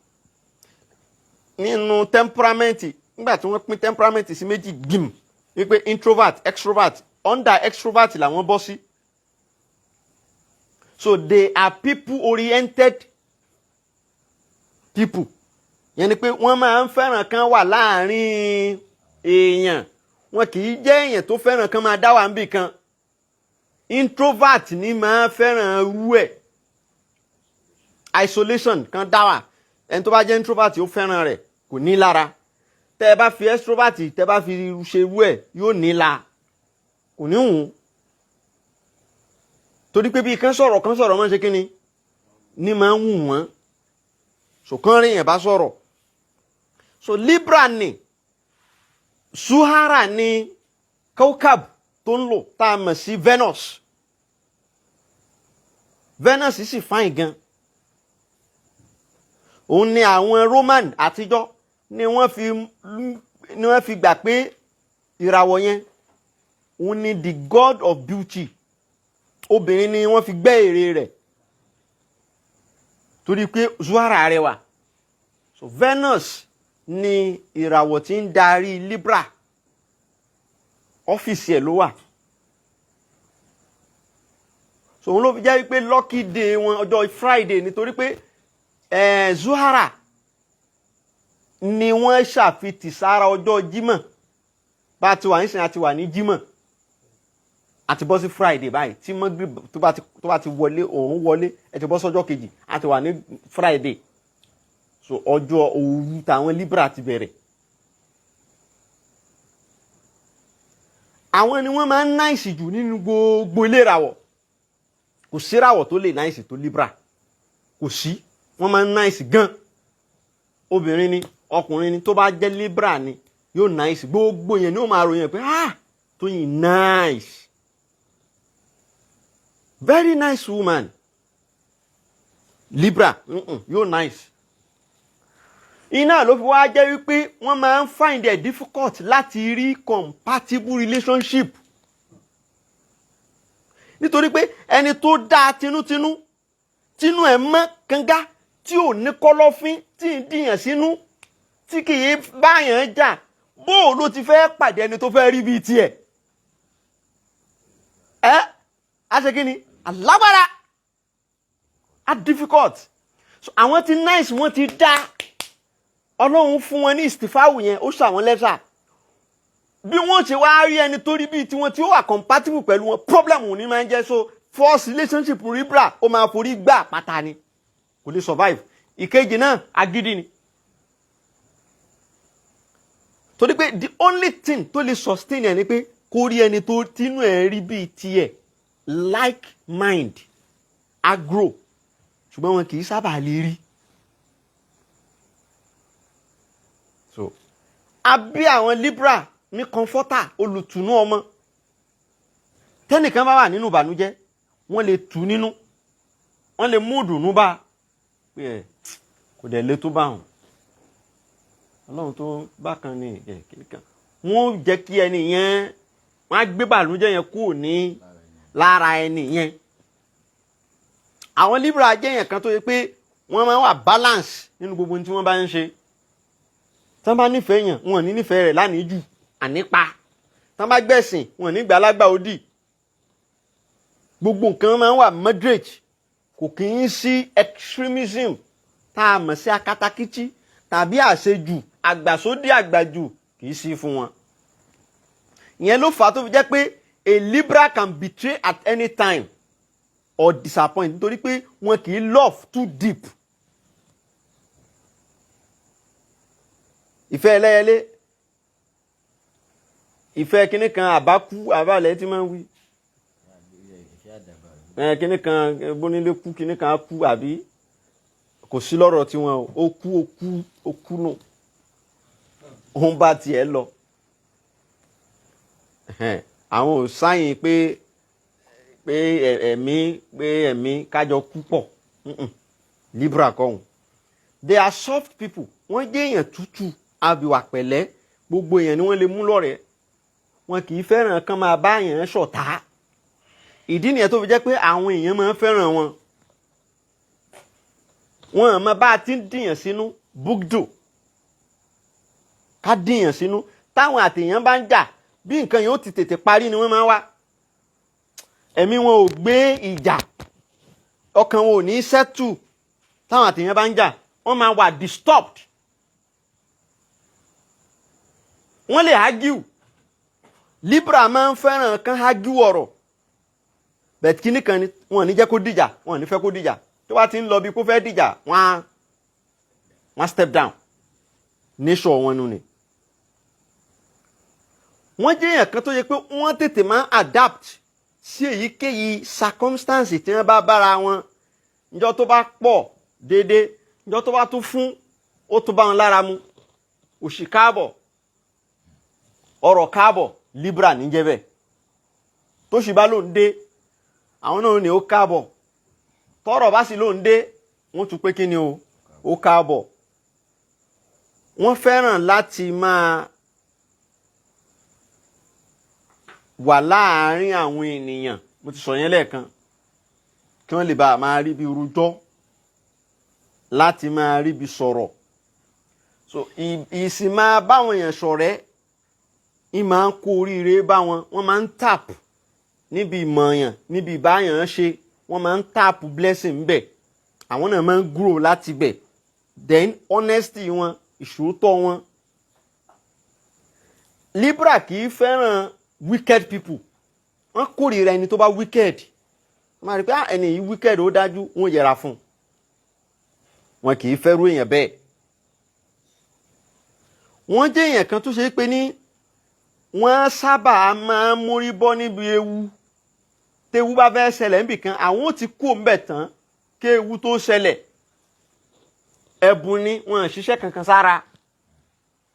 nínú temperament. Nígbà tí wọ́n pín temperament sí méjì gbìm, wípé introvert, extrovert, under extrovert làwọn bọ́ sí. So they are people oriented people. Yẹn ni pé wọ́n máa ń fẹ́ràn kan wà láàárín èèyàn. Wọn kì í jẹ́ èèyàn tó fẹ́ràn kan máa dá wà níbì kan. Introvert ni máa fẹ́ràn irú ẹ̀, isolation kan dá wà. Ẹni tó bá jẹ́ introvert, ó fẹ́ràn rẹ̀, kò ní lára. Tẹ́ ẹ bá fi extrovert, tẹ́ ẹ bá fi ṣe irú ẹ̀, yóò ní la, kò ní hùn, torí pé bí kan sọ̀rọ̀, kan sọ̀rọ̀ máa ń ṣe kí ni ní máa ń wù wọ́n. So kán rí yẹn bá sọ̀rọ̀. So Libra ni Suhara ni kaukab tó ń lò, tá a mọ̀ sí Venus. Venus sì fine gan. Òun ni àwọn Roman àtijọ́ ni wọ́n fi gbà pé ìràwọ̀ yẹn, òun ni the god of beauty. Obìnrin ni wọ́n fi gbẹ́ ère rẹ̀, torí pé Zuhara rẹwà. So Venus ni ìràwọ̀ tí ń darí Libra. Ọ́fíìsì ẹ̀ ló wà. So òun ló fi jẹ́ wípé lucky day wọn, ọjọ́ Friday, nítorí pé Zuhara ni wọ́n ṣàfitì sára ọjọ́ Jímọ̀. Bá a ti wà nísìnyí, a ti wà ní Jímọ̀, a ti bọ́ sí Friday báyìí. Tí Magrib tó bá ti wọlé, òun wọlé, ẹ ti bọ́ sọ́jọ́ kejì, a ti wà ní Friday. So ọjọ́ òru tàwọn Libra ti bẹ̀rẹ̀. Àwọn ni wọ́n máa ń nice jù nínú gbogbo ilé ìràwọ̀. Kò síràwọ̀ tó lè nice tó Libra, kò sí. Wọ́n máa ń nice gan. Obìnrin ni, ọkùnrin ni, tó bá jẹ́ Libra ni, yóò nice. Gbogbo yẹn ni ó máa ròyìn pé, "Ah, Tóyìn nice, very nice woman." Libra yóò nice. Iná ló fi wá jẹ́ wípé wọ́n máa ń find it difficult láti rí compatible relationship, nítorí pé ẹni tó dáa tinútinú, tinú ẹ̀ mọ́ kanga, tí ò ní kọ́lọ́fín, tí ń dìyàn sínú, tí kì í báyàn jà, bóò ló ti fẹ́ pàdé ẹni tó fẹ́ rí bíi tiẹ̀? Ẹ́ á ṣe kí ni alágbára á difficult. So àwọn ti nice, wọ́n ti dá Ọlọ́run fún wọn ní ìsìtìfáwù yẹn, ó ṣàwọn lẹ́sà. Bí wọ́n ṣe wá rí ẹni tó rí bíi tiwọn, tí ó wà compatible pẹ̀lú wọn, problem ò ní máa ń jẹ́. So first relationship Libra, ó máa forí gbà pátá ni, kò lè survive. Ìkejì náà, agídí ni, torí pé the only thing tó lè sustain ẹ ni pé kó rí ẹni tó tínú ẹ rí bíi tiẹ̀, like mind agro, ṣùgbọ́n wọn kì í sábà lè rí. So a bí àwọn Libra ní comforter, olùtùnú ọmọ. Tẹnìkan bá wà nínú ìbànújẹ́, wọ́n lè tù nínú, wọ́n lè mú ìdùnnú bá pé ẹ kò dẹ̀ lé tó bá wọn, Ọlọ́run tó bákan ní ẹ kìnìkan. Wọ́n jẹ́ kí ẹni yẹn, wọ́n á gbé bànújẹ́ yẹn kúrò ní Lára ẹni yẹn, àwọn Libra jẹ́ èèyàn kan tó yẹ pé wọ́n máa ń wà balance nínú gbogbo ohun tí wọ́n bá ń ṣe. Tí wọ́n bá nífẹ̀ẹ́ yàn, wọn ò ní nífẹ̀ẹ́ rẹ̀ lánìí jù ànípa. Tí wọ́n bá gbẹ̀sìn, wọn ò ní gbà lágbà òdì. Gbogbo nǹkan máa ń wà moderate, kò kì í sí extremism tá a mọ̀ sí akatakítí tàbí àṣejù, àgbàsódì, àgbàjù, kì í sí fún wọn. Ìyẹn ló fà á tó fi jẹ́ pé a Libra can betray at any time or disappoint, nítorí pé wọn kì í love too deep. Ìfẹ́ ẹlẹ́yẹlé, ìfẹ́ kinní kan, àbákú àbálẹ̀ tí máa ń wí kinní kan, bónílé kú, kinní kan á kú, àbí kò sí lọ́rọ̀ tiwọn o. Ó kú, ó kú, ó kú nù, òun bá tiẹ̀ lọ. Àwọn ò sáyìn pé ẹ̀mí, pé ẹ̀mí kájọ kú pọ̀. Libra kọ́hún. They are soft people. Wọ́n jẹ́ èèyàn tútù, abìwà pẹ̀lẹ́. Gbogbo èèyàn ni wọ́n lè mú lọ́rẹ̀ẹ́. Wọn kì í fẹ́ràn kán máa bá èèyàn ṣọ̀tá. Ìdí nìyẹn tó fi jẹ́ pé àwọn èèyàn máa ń fẹ́ràn wọn. Wọn mọ bá a ti ń dìyàn sínú búgdò, ká dìyàn sínú. Táwọn àtèèyàn bá ń jà, bí nǹkan yẹn ó ti tètè parí ni wọ́n máa ń wá. Ẹ̀mí wọn ò gbé ìjà, ọkàn wọn ò ní sẹ́tù. Táwọn àtèèyàn bá ń jà, wọ́n máa wà disturbed. Wọ́n lè argue. Libra máa ń fẹ́ràn kán argue ọ̀rọ̀ bẹ̀t kíní kan ni wọn ò ní jẹ́ kó dìjà, wọn ò ní fẹ́ kó dìjà. Tó bá ti ń lọ bí kó fẹ́ dìjà, wọ́n á step down. Nature wọn nù ni. Wọ́n jẹ́ èèyàn kan tó yẹ pé wọ́n tètè máa adapt sí èyíkéyìí circumstance tí wọ́n bá bára wọn. Njọ́ tó bá pọ̀ déédéé, njọ́ tó bá tún fún, ó tún bá wọn lára mu. Òṣì káàbọ̀, ọrọ̀ káàbọ̀, Libra níjẹ́ bẹ́ẹ̀. Tó sì bá ló ń dé, àwọn náà ní ó káàbọ̀. Tọ́rọ̀ bá sì ló ń dé, wọ́n tún pé kí ni o, ó káàbọ̀. Wọ́n fẹ́ràn láti máa wà láàárín àwọn ènìyàn. Mo ti sọ yẹn lẹ́ẹ̀kan, kí wọ́n lè bá a máa rí bí rújọ́, láti máa rí bí sọ̀rọ̀. So ìsìn máa báwọn èèyàn ṣọ̀rẹ́, ì máa ń kó oríire bá wọn. Wọ́n máa ń tap níbi ìmọ̀ọ̀yàn, níbi ìbáyàn ṣe, wọ́n máa ń tap blessing ńbẹ̀. Àwọn náà máa ń grow láti bẹ̀. Then honesty wọn, ìṣòótọ́ wọn. Libra kì í fẹ́ràn wicked people. Wọ́n kórìíra ẹni tó bá wicked. Wọ́n máa rí pé ẹni yìí wicked, ó dájú, wọ́n yẹra fún un. Wọn kì í fẹ́rù èèyàn bẹ́ẹ̀. Wọ́n jẹ́ èèyàn kan tó ṣe é pé ní wọ́n sábà máa ń mórí bọ́ níbi ewu. Téwu bá fẹ́ ṣẹlẹ̀ níbìkan, àwọn ò ti kú òǹbẹ̀ tán kí ewu tó ṣẹlẹ̀. Ẹ̀bùn ni, wọn ò ṣiṣẹ́ kankan sára.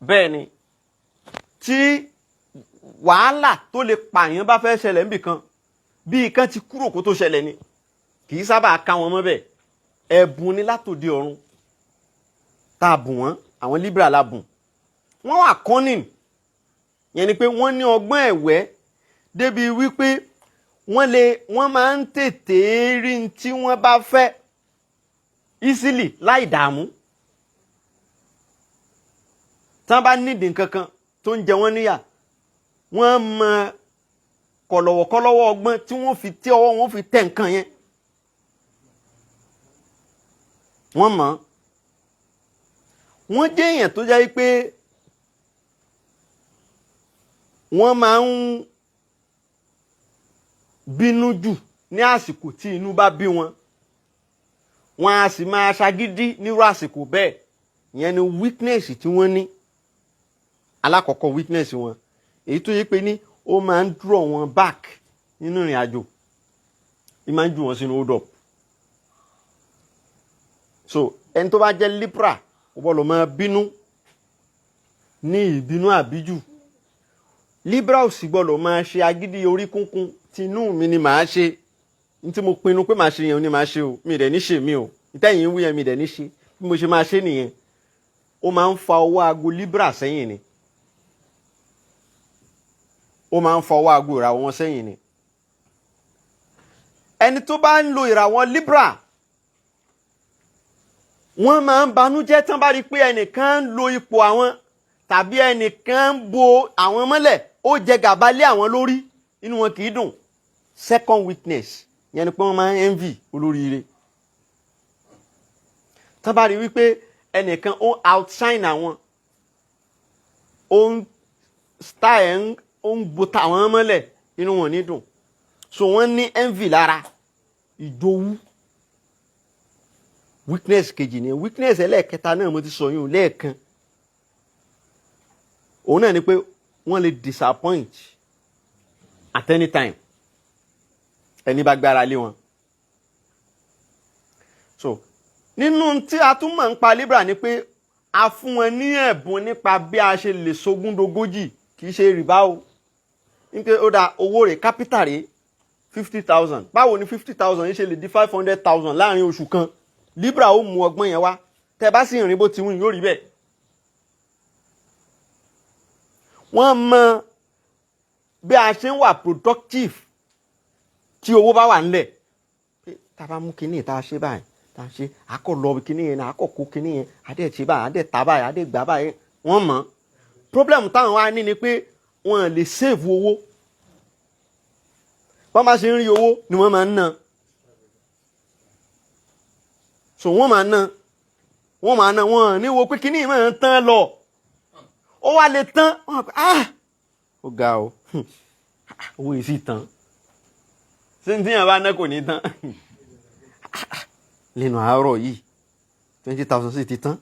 Bẹ́ẹ̀ ni, tí wàhálà tó lè pààyàn bá fẹ́ ṣẹlẹ̀ níbìkan, bí nǹkan ti kúrò kó tó ṣẹlẹ̀ ni, kì í sábà ká wọn mọ́ bẹ́ẹ̀. Ẹ̀bùn ni látòde ọ̀run tá a bùn wọ́n. Àwọn Libra la bùn. Wọ́n wà cunning, yẹn ni pé wọ́n ní ọgbọ́n ẹ̀wẹ́ débi wípé wọ́n máa ń tètè rí n tí wọ́n bá fẹ́ easily, láì dààmú. Tí wọ́n bá nídìí nǹkan kan tó ń jẹ wọ́n níyà, wọ́n mọ kọ̀lọ̀wọ̀kọ́lọ́wọ́ ọgbọ́n tí wọ́n fi tí ọwọ́ wọn fi tẹ̀ nǹkan yẹn. Wọ́n mọ̀. Wọ́n jẹ́ èèyàn tó jẹ́ pé wọ́n máa ń bínú jù ní àsìkò tí inú bá bí wọn. Wọ́n á sì máa ṣagídí nírú àsìkò bẹ́ẹ̀. Ìyẹn ni weakness tí wọ́n ní. Alákọ̀ọ́kọ́ weakness wọn, èyí tó yẹ pé ní ó máa ń draw wọn back nínú ìrìn àjò, ó máa ń jù wọ́n sínú hold up. So ẹni tó bá jẹ́ Libra kò gbọ́dọ̀ máa bínú ní ìbínú àbíjù. Libra ò sì gbọ́dọ̀ máa ṣe agídí orí kúnkún. Tinú mi ni màá ṣe, n tí mo pinnu pé màá ṣe yẹn ni màá ṣe o, mi dẹ̀ ní ṣe mi o, ìtẹ̀yìn wí yẹn mi dẹ̀ ní ṣe, bí mo ṣe máa ṣe nìyẹn. Ó máa ń fa ọwọ́ aago Libra sẹ́yìn ni. Ó máa ń fa ọwọ́ aago ìràwọ̀ wọn sẹ́yìn ni. Ẹni tó bá ń lo ìràwọ̀ Libra, wọ́n máa ń banújẹ́ tán bá rí i pé ẹnìkan ń lo ipò àwọn tàbí ẹnìkan ń bo àwọn mọ́lẹ̀, ó jẹ gàba lé àwọn lórí, inú wọn kì í dùn. Second weakness yẹn ni pé wọ́n máa ń envy olóríire. Tán bá rí wípé ẹnìkan ó outshine àwọn, ó ń style ń ó ń bo tàwọn mọ́lẹ̀, inú wọn ò ní dùn. So wọ́n ní envy lára, ìjowú. Weakness kejì ni. Weakness ẹlẹ́ẹ̀kẹta náà, mo ti sọ yún lẹ́ẹ̀kan, òun náà ni pé wọ́n lè disappoint at any time ẹni bá gbára lé wọn. So nínú tí a tún mọ̀ ń pa Libra ni pé a fún wọn ní ẹ̀bùn nípa bí a ṣe lè sogúndogójì. Kì í ṣe rìbá o, nítorí ó dá owó rẹ̀, capital rẹ̀ 50,000, báwo ni 50,000 yìí ṣe lè di 500,000 láàrin oṣù kan? Libra ó mú ọgbọ́n yẹn wá. Tẹ́ bá sì rìn bó ti wù, yóò rí bẹ́ẹ̀. Wọ́n mọ bí a ṣe ń wà productive tí owó bá wà ńlẹ̀, pé tá a bá mú kinní tá a ṣe báyìí, tá a ṣe àkọ́ lọ kinní yẹn, àkọ́ kó kinní yẹn, adé ṣe báyìí, adé ta báyìí, adé gbà báyìí. Wọ́n mọ̀. Problem táwọn wá ní ni pé wọ́n lè save owó. Wọ́n bá ṣe ń rí owó ni wọ́n máa ń ná. So wọ́n máa ná, wọ́n máa ná, wọ́n ní wo pé kinní yìí máa ń tán lọ, ó wá lè tán. Wọ́n á pè, ah, ó ga o, owó yìí sì tán. Ṣé ní tíyàn bá ná kò ní tán lẹ́nu àárọ̀ yìí? 20,000 sì ti tán.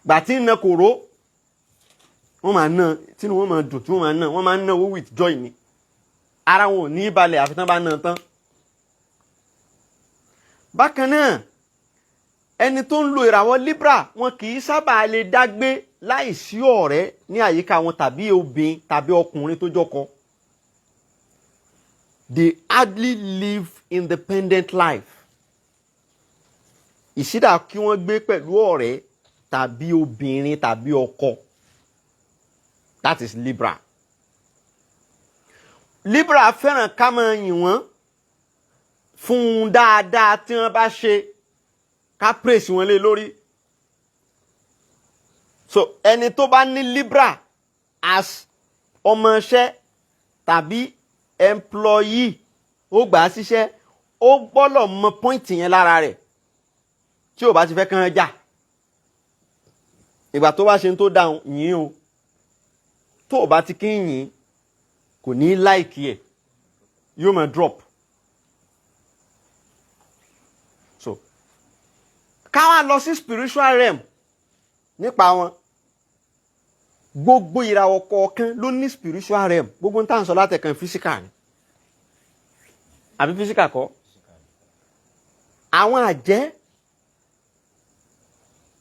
Gbà tí ń ná kòró, wọ́n máa ná tínú wọ́n máa dùn tí wọ́n máa ná. Wọ́n máa ń ná owó with joy ni. Ara wọn ò ní balẹ̀ àfi tán bá ná tán. Bákan náà, ẹni tó ń lo ìràwọ̀ Libra, wọn kì í sábà lè dágbé láì sí ọ̀rẹ́ ní àyíká wọn tàbí obìnrin tàbí ọkùnrin tó jọkọ. They hardly live independent life. Ìsídà kí wọ́n gbé pẹ̀lú ọ̀rẹ́ tàbí obìnrin tàbí ọkọ. That is Libra. Libra fẹ́ràn ká máa yìn wọ́n fún un dáadáa tí wọ́n bá ṣe, ká praise wọn lé lórí. So ẹni tó bá ní Libra as ọmọọṣẹ́ tàbí employee, ó gbà á síṣẹ́, ó gbọ́dọ̀ mọ point yẹn lára rẹ̀ tí ò bá ti fẹ́ kán jà. Ìgbà tó bá ṣe ń tó dáhùn yín o, tó o bá ti kí ń yìn, kò ní like ẹ̀, yóò máa drop. So ká wá lọ sí spiritual realm nípa wọn. Gbogbo ìràwọ̀ kọ̀ọ̀kan ló ní spiritual realm. Gbogbo ń tà ń sọ látẹ̀kan, physical ni àbí physical kọ́? Àwọn àjẹ́,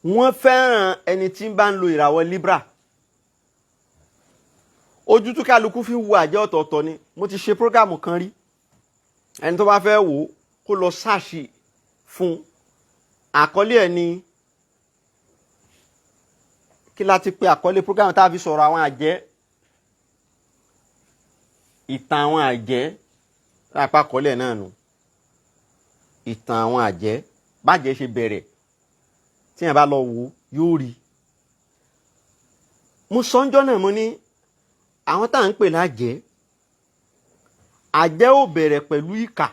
wọ́n fẹ́ràn ẹni tí ń bá ń lo ìràwọ̀ Libra. Ojú tó kálukú fi wo àjẹ́ ọ̀tọ̀ọ̀tọ̀ ni. Mo ti ṣe program kan rí. Ẹni tó bá fẹ́ wò ó, kó lọ ṣáàṣì fún àkọlé ẹ̀ ní kí láti pe àkọlé program tá a fi sọ̀rọ̀ àwọn àjẹ́, ìtàn àwọn àjẹ́. Lápá àkọlé ẹ̀ náà nù, ìtàn àwọn àjẹ́, bàjẹ́ ṣe bẹ̀rẹ̀. Tí yẹn bá lọ wò, yóò rí. Mo sọ ń jọ́ náà, mo ní àwọn tá à ń pè lájẹ́, àjẹ́ ò bẹ̀rẹ̀ pẹ̀lú ìkà.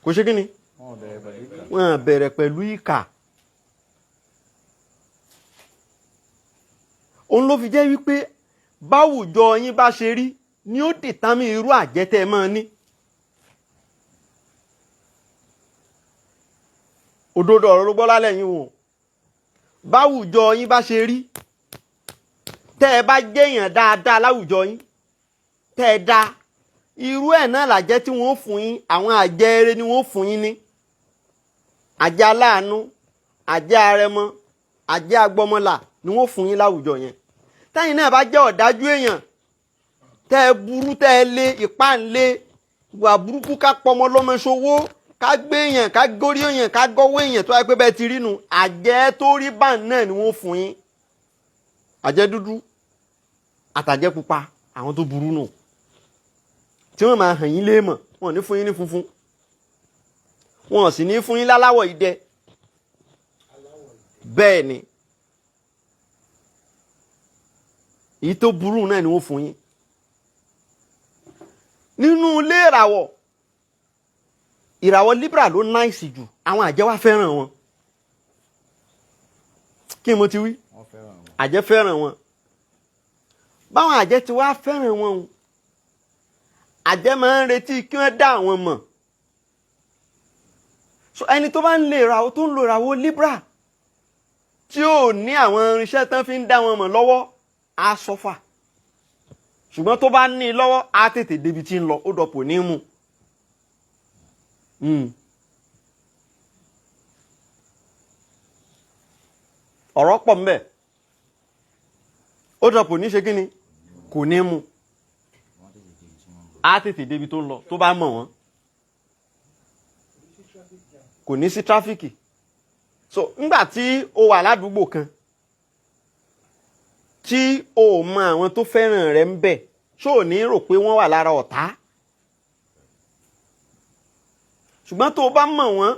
Kò ṣe kí ni? Wọ́n bẹ̀rẹ̀ pẹ̀lú ìkà. Wọ́n bẹ̀rẹ̀ pẹ̀lú ìkà. Òun ló fi jẹ́ wípé báwùjọ yín bá ṣe rí ni ó dìtámì irú àjẹ́ tẹ́ ẹ máa ní. Òdodo ọ̀rọ̀ ló gbọ́ lálẹ́ yín o. Báwùjọ yín bá ṣe rí, tẹ́ ẹ bá jẹ́yàn dáadáa láwùjọ yín, tẹ́ ẹ dá irú ẹ̀ náà làjẹ́ tí wọ́n fún yín. Àwọn àjẹ́ eré ni wọ́n fún yín ní àjẹ́ aláàánú, àjẹ́ arẹmọ, àjẹ́ agbọmọlà ni wọ́n fún yín láwùjọ yẹn. Tẹ́yìn náà bá jẹ́ ọ̀dájú èèyàn, tẹ́ ẹ burú, tẹ́ ẹ lé ìpá ńlé, ìwà burúkú, ká pọmọ lọ́mọ ṣòwò, ká gbé èèyàn, ká górí èèyàn, ká gọ́wọ́ èèyàn, tó wáyé pé bẹ́ẹ̀ ti rí nu, àjẹ́ tó rí bá náà ni wọ́n fún yín. Àjẹ́ dúdú àtàjẹ́ pupa, àwọn tó burú nù tí wọ́n máa hàn yín léèmọ̀. Wọn ò ní fún yín ní funfun, wọn ò sì ní fún yín láláwọ̀ idẹ. Bẹ́ẹ̀ ni, èyí tó burú náà ni wọ́n fún yín. Nínú ilé ìràwọ̀, ìràwọ̀ Libra ló náìsì jù. Àwọn àjẹ́ wá fẹ́ràn wọn. Kí ni mo ti wí? Àjẹ́ fẹ́ràn wọn. Báwọn àjẹ́ ti wá fẹ́ràn wọn o, àjẹ́ máa ń retí kí wọ́n dá àwọn mọ̀. So ẹni tó bá ń lè ìràwọ̀, tó ń lo ìràwọ̀ Libra, tí ò ní àwọn irinṣẹ́ tán fi ń dá wọn mọ̀ lọ́wọ́, á sọ́fà. Ṣùgbọ́n tó bá ní i lọ́wọ́, á tètè débi tí ń lọ, ó dọ̀pọ̀ ní mú. Ọ̀rọ̀ pọ̀ mbẹ̀. Ó dọ̀pọ̀ ní ṣe kí ni kò ní mú, á tètè débi tó ń lọ tó bá mọ̀ wọ́n. Kò ní sí tráfíkì. So ńgbà tí o wà ládùúgbò kan tí o mọ àwọn tó fẹ́ràn rẹ ń bẹ̀, ṣó ò ní rò pé wọ́n wà lára ọ̀tá? Ṣùgbọ́n tó o bá mọ̀ wọ́n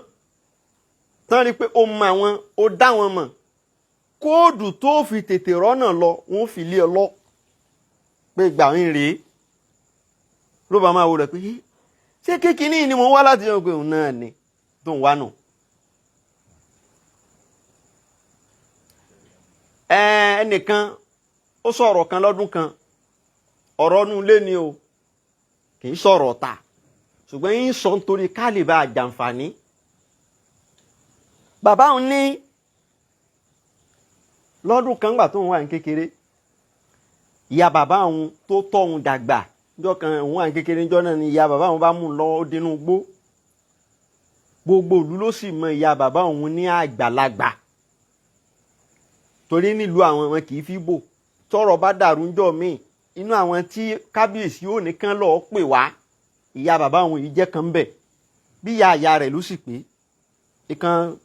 tán, rí i pé o mọ àwọn, o dá wọn mọ̀, kóòdù tó fi tètè rọ́nà lọ, wọ́n fi lé ọ lọ pé ìgbà ń rèé. Ló bá máa wo rẹ̀ pé ṣé kékeré ni mo ń wá láti yàn, pé òun náà ni tó ń wá nù. Ẹnìkan ó sọ̀rọ̀ kan lọ́dún kan, ọ̀rọ̀ inú ilé ni o, kì í sọ̀rọ̀ ọ̀tá, ṣùgbọ́n yín sọ nítorí ká lè bá a jàǹfààní. Bàbá òun ní lọ́dún kan gbà tó ń wà ní kékeré, ìyá bàbá òun tó tọ́ òun dàgbà, níjọ́ kan òun wà ní kékeré, níjọ́ náà ni ìyá bàbá òun bá mú un lọ, ó dénú gbó. Gbogbo ìlú ló sì mọ ìyá bàbá òun ní àgbàlagbà, torí nílùú àwọn wọn kì í fi bò. Tọ́rọ̀ bá dàrú ńjọ́ míì, inú àwọn tí kábíyèsí ò ní kán lọ́ọ́ pè wá, ìyá bàbá òun yìí jẹ́ kan bẹ̀. Bí ìyá ìyá rẹ̀ ló sì pé ìkan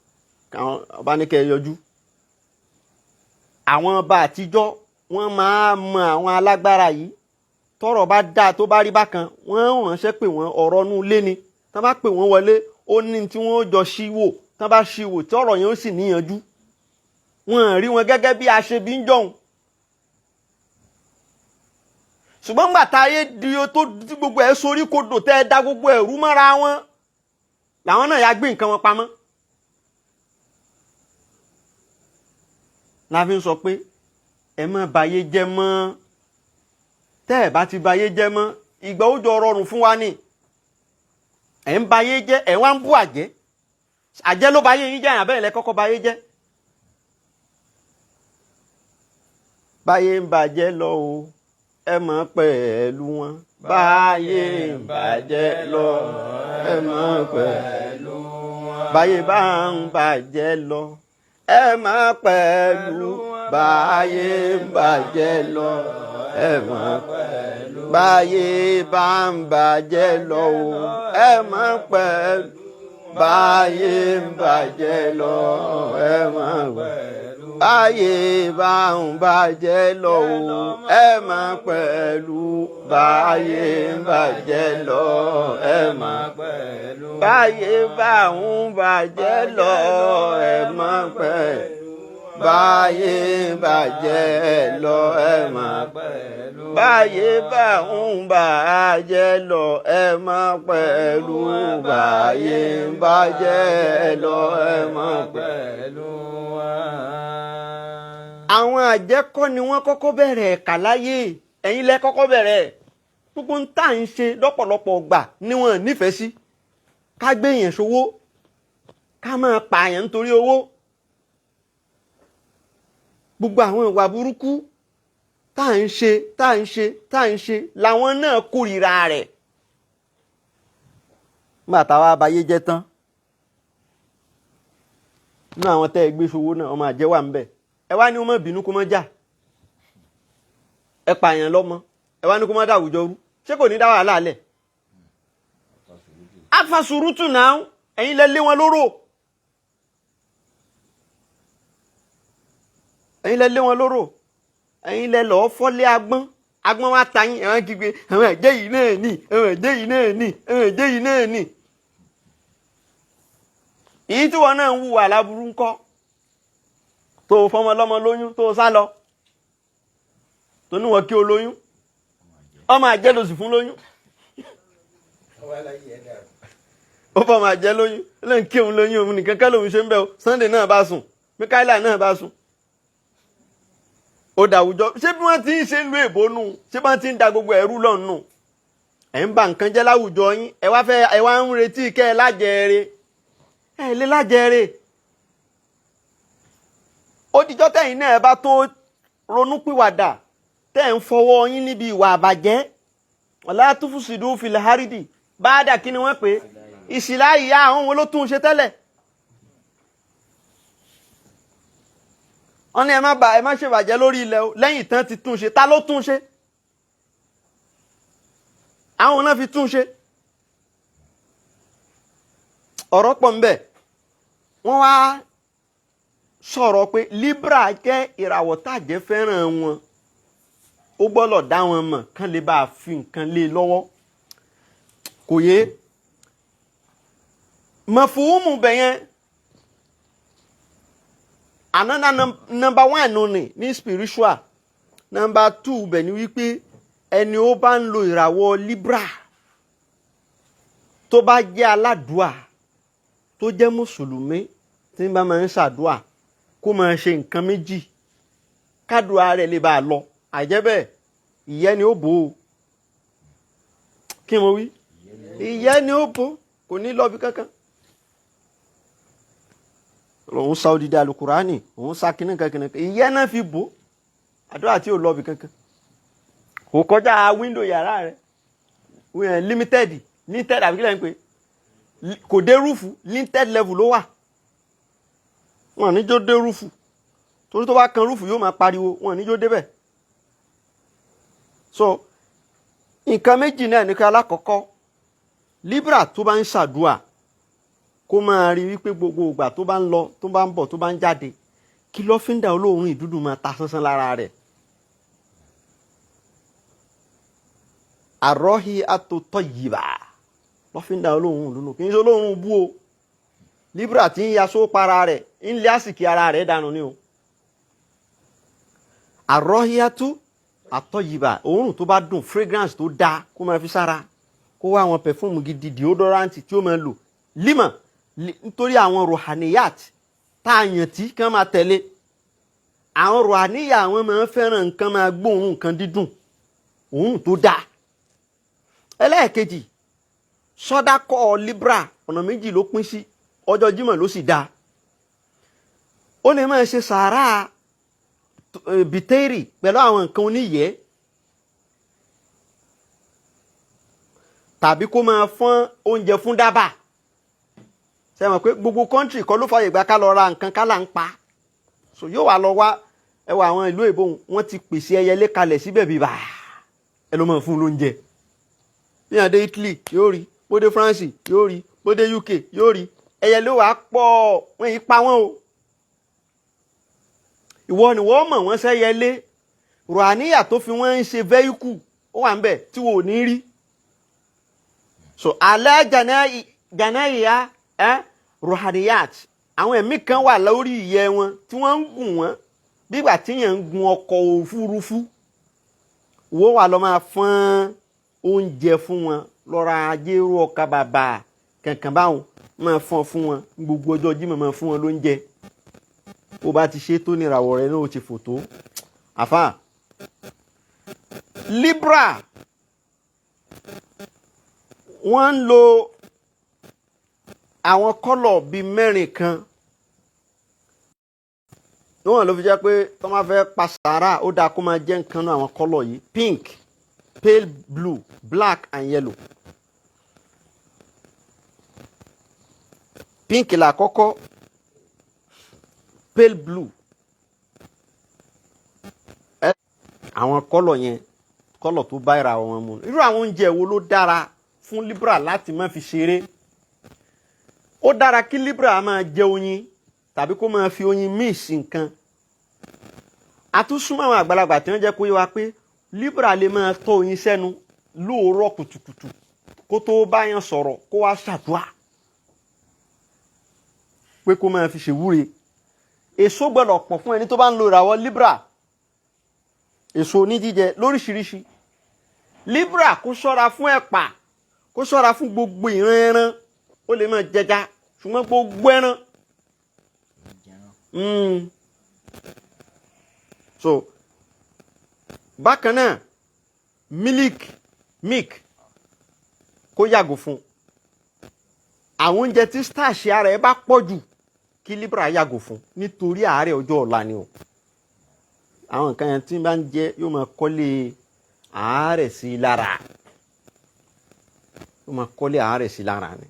ọba ní kẹ́ ẹ yọjú. Àwọn ọba àtijọ́ wọ́n máa mọ àwọn alágbára yìí. Tọ́rọ̀ bá dáa, tó bá rí bákan, wọ́n ń ránṣẹ́ pè wọ́n. Ọ̀rọ̀ inú ilé ni. Tán bá pè wọ́n wọlé, ó ní tí wọ́n jọ ṣí wò. Tán bá ṣí wò, tí ọ̀rọ̀ yẹn ó sì níyanjú. Wọ́n rí wọn gẹ́gẹ́ bí aṣebi ń jọ̀hún. Ṣùgbọ́n gbà tá ayé di o tó tí gbogbo ẹ̀ sorí kodò, tẹ́ ẹ da gbogbo ẹ̀ rú mọ́ra wọn, làwọn náà ya gbé nǹkan wọn pamọ́. La fi ń sọ pé ẹ má bayé jẹ́ mọ́. Tẹ́ ẹ bá ti bayé jẹ́ mọ́, ìgbà ó jọ rọrùn fún wa ni. Ẹ̀ ń bayé jẹ́, ẹ̀ wá ń bú àjẹ́. Àjẹ́ ló bayé yín jẹ́, àbẹ́yìn lẹ kọ́kọ́ bayé jẹ́. Báyé ń bàjẹ́ lọ o, ẹ mọ̀ pẹ̀lú wọn. Báyé ń bàjẹ́ lọ, ẹ mọ̀ pẹ̀lú wọn. Báyé bá ń bàjẹ́ lọ, ẹ mọ̀ pẹ̀lú. Báyé ń bàjẹ́ lọ, ẹ mọ̀ pẹ̀lú. Báyé bá ń bàjẹ́ lọ o, ẹ mọ̀ pẹ̀lú. Báyé ń bàjẹ́ lọ, ẹ mọ̀ pẹ̀lú. Báyé bá ń bàjẹ́ lọ o, ẹ mọ̀ pẹ̀lú. Báyé ń bàjẹ́ lọ, ẹ mọ̀ pẹ̀lú. Báyé bá ń bàjẹ́ lọ, ẹ mọ̀ pẹ̀lú. Báyé ń bàjẹ́ lọ, ẹ mọ̀ pẹ̀lú. Báyé bá ń bàjẹ́ lọ, ẹ mọ̀ pẹ̀lú. Báyé ń bàjẹ́ lọ, ẹ mọ̀ pẹ̀lú. Pẹ̀lú wọn. Àwọn àjẹkọ́ ni wọ́n kọ́kọ́ bẹ̀rẹ̀ ẹ̀ka láyé. Ẹ̀yin lẹ kọ́kọ́ bẹ̀rẹ̀. Gbogbo ń tà ń ṣe lọ́pọ̀lọpọ̀ ọgbà ni wọ́n nífẹ̀ẹ́ sí. Ká gbé èèyàn ṣòwò, ká máa pààyàn nítorí owó. Gbogbo àwọn ìwà burúkú tá à ń ṣe, tá à ń ṣe, tá à ń ṣe, làwọn náà kórìíra rẹ̀. Nígbà táwa abayé jẹ́ tán, nínú àwọn tẹ́ ẹ gbé ṣòwò náà, ọmọ àjẹ́ wà ń bẹ̀. Ẹ wá ní wọn má bínú, kó má jà. Ẹ pààyàn lọ́mọ, ẹ wá ní kó má dá àwùjọ rú. Ṣé kò ní dá wàhálà lẹ̀? Afasurutu náà, ẹ̀yin lẹ lé wọn lóró. Ẹ̀yin lẹ lé wọn lóró. Ẹ̀yin lẹ lọ́ọ́ fọ́lé agbọ́n. Agbọ́n wa ta yín, ẹ̀wọ̀n kígbe àwọn ẹ̀jẹ̀ yìí náà nì, àwọn ẹ̀jẹ̀ yìí náà nì, àwọn ẹ̀jẹ̀ yìí náà nì. Èyí tí wọn náà ń hùwà láburú ńkọ́, tó o fọmọ lọ́mọ lóyún tó o sá lọ, tó níwọ̀n kí o lóyún, ọmọ àjẹ́ ló sì fún lóyún, ó fọmọ àjẹ́ lóyún lóyún kí òun lóyún, òun nìkan ká lòun ṣe ń bẹ o. Sunday náà bá sùn, Mikaela náà bá sùn, ó dàwùjọ. Ṣé bí wọ́n ti ń ṣe lu èbó nù? Ṣé bí wọ́n ti ń da gbogbo ẹ̀rú lọ́nù? Ẹ̀ ń ba nǹkan jẹ́ láwùjọ yín. Ẹ wá fẹ́, ẹ wá ń retí kẹ́ ẹ lájẹire, ẹ lé lájẹire. Ó dijọ́ tẹ̀yìn náà ẹ bá tó ronúpìwàdà, tẹ́ ẹ̀ ń fọwọ́ yín níbi ìwà àbàjẹ́. Ọ̀la túfùsìdú fil haridi báàdà, kí ni wọ́n pè é? Ìsìlá ìyá àwọn wo ló tún un ṣe tẹ́lẹ̀? Wọ́n ní ẹ má bà, ẹ má ṣèbàjẹ́ lórí ilẹ̀ o. Lẹ́yìn tán ti tún ṣe, ta ló tún ṣe? Àwọn náà fi tún ṣe. Ọ̀rọ̀ pọ̀ ń bẹ. Wọ́n wá sọ̀rọ̀ pé Libra jẹ́ ìràwọ̀ tàjẹ́ fẹ́ràn wọn, ó gbọ́dọ̀ dá wọn mọ̀ kán lè bá a fi nǹkan lé e lọ́wọ́. Kò yé mọ̀fùhùmù bẹ̀ yẹn. Another number one nù ní ní spiritual. Number two bẹ̀ ni wípé ẹni ó bá ń lo ìràwọ̀ Libra, tó bá jẹ́ aládùá, tó jẹ́ mùsùlùmí tí ń bá máa ń ṣàdúà, kó máa ṣe nǹkan méjì kádùá rẹ̀ lè bá a lọ. Àìjẹ́ bẹ́ẹ̀, ìyẹ́ ni ó bò ó. Kí mo wí? Ìyẹ́ ni ó bò ó, kò ní lọ bí kankan. Òun sa odidi alukurani, òun sa kìnnìkan kìnnìkan, ìyẹ́ náà fi bò ó. Àdúrà tí ò lọ bí kankan, kò kọjá wíńdò yàrá rẹ̀, limited limited, àbí kí lẹ́yìn pé kò dé rúfù, limited level ló wà. Wọn ní jó dé rúfù, torí tó bá kan rúfù yóò máa pariwo. Wọn ní jó débẹ̀. So nǹkan méjì náà ní ká. Alákọ̀ọ́kọ́, Libra tó bá ń ṣàdúà, kó máa rí wípé gbogbo ìgbà tó bá ń lọ, tó bá ń bọ̀, tó bá ń jáde, kí lọ́fíńdà olóòórùn ìdúdú máa ta sánsán lára rẹ̀. Àrọ́hí àtòtọ́ yìbà, lọ́fíńdà olóòórùn ìdúdú, kì í ṣe olóòórùn bú o. Libra tí ń yaṣó para rẹ̀, ń lé àsìkí ara rẹ̀ dànù ni o. Àrọ́hí àtò àtọ́yìbà, òórùn tó bá dùn, fragrance tó dáa, kó máa fi sára, kó wá àwọn perfume gidi, deodorant tí ó máa lò lima, nítorí àwọn ruhaniyat tá a yàn tí kán máa tẹ̀lé. Àwọn ruhaniya, àwọn máa ń fẹ́ràn nǹkan máa gbóòórùn nǹkan dídùn, òórùn tó dáa. Ẹlẹ́ẹ̀kejì, sọ́dákọ́ Libra ọ̀nà méjì ló pín sí. Ọjọ́ Jímọ̀ ló sì dáa. Ó lè máa ṣe sàárà bìtẹ́rì pẹ̀lú àwọn nǹkan oníyẹ́, tàbí kó máa fọ́n oúnjẹ fún dábàá. Ṣe mọ̀ pé gbogbo kọ́ńtì kọ́ ló fàyè gbà ká lọ ra nǹkan ká là ń pa? So yóò wá lọ wá ẹwà àwọn ìlú èbó, wọn ti pèsè ẹyẹlé kalẹ̀ síbẹ̀ bíbà, ẹ ló máa fún un lóúnjẹ. Bí yàn dé Italy yóò rí, bó dé France yóò rí, bó dé UK yóò rí, ẹyẹlé wàá pọ̀, wọ́n yìí pa wọ́n o. Ìwọ ni wọ́n mọ̀ wọ́n sẹ́yẹlé. Rọ̀àníyà tó fi wọ́n ń ṣe vẹ́íkù ó wà ń bẹ̀ tí wò ní rí. So alẹ́ jànáìyá ẹ́ ruhaniyat, àwọn ẹ̀mí kan wà lórí ìyẹ́ wọn tí wọ́n ń gùn wọ́n bígbà tí yẹn ń gun ọkọ̀ òfurufú. Wọ́n wà lọ́ máa fọ́n oúnjẹ fún wọn, lọ́ra ajérò ọkà bàbà kankan báwọn máa fọ́n fún wọn gbogbo ọjọ́ Jímọ̀, máa fún wọn lóúnjẹ. Bó bá ti ṣe tó ní ìràwọ̀ rẹ náà ó ti fò tó. Àfà Libra, wọ́n ń lo àwọn kọ́lọ̀ bíi mẹ́rin kan níwọ̀n ló fi jẹ́ pé tó máa fẹ́ pa sàárà, ó dáa kó máa jẹ́ nǹkan náà àwọn kọ́lọ̀ yìí: pink, pale blue, black and yellow. Pink là kọ́kọ́, pale blue, àwọn kọ́lọ̀ yẹn, kọ́lọ̀ tó bá ìràwọ̀ wọn mu. Irú àwọn oúnjẹ wo ló dára fún Libra láti má fi ṣeré? Ó dára kí Libra máa jẹ oyin tàbí kó máa fi oyin mix nǹkan. Àtúnṣúmọ́ àwọn àgbàlagbà tí wọ́n jẹ́ kó yé wa pé Libra lè máa tọ́ oyin sẹ́nu lóòrọ̀ kùtùkùtù kó tó báyàn sọ̀rọ̀, kó wá ṣàdúrà pé kó máa fi ṣèwúre. Èso gbọ́dọ̀ pọ̀ fún ẹni tó bá ń lo ìràwọ̀ Libra, èso oníjíjẹ lóríṣiríṣi. Libra kó ṣọ́ra fún ẹ̀pà, kó ṣọ́ra fún gbogbo ìran ẹran. Ó lè máa jẹja, ṣùgbọ́n gbogbo ẹran. So bákan náà, milk kó yàgò fún. Àwọn oúnjẹ tí starch ara ẹ bá pọ̀ jù, kí Libra yàgò fún, nítorí àárẹ̀ ọjọ́ ọ̀la ni o. Àwọn nǹkan yẹn tí bá ń jẹ, yóò máa kọ́lé àárẹ̀ sí i lára, yóò máa kọ́lé àárẹ̀ sí i lára ni.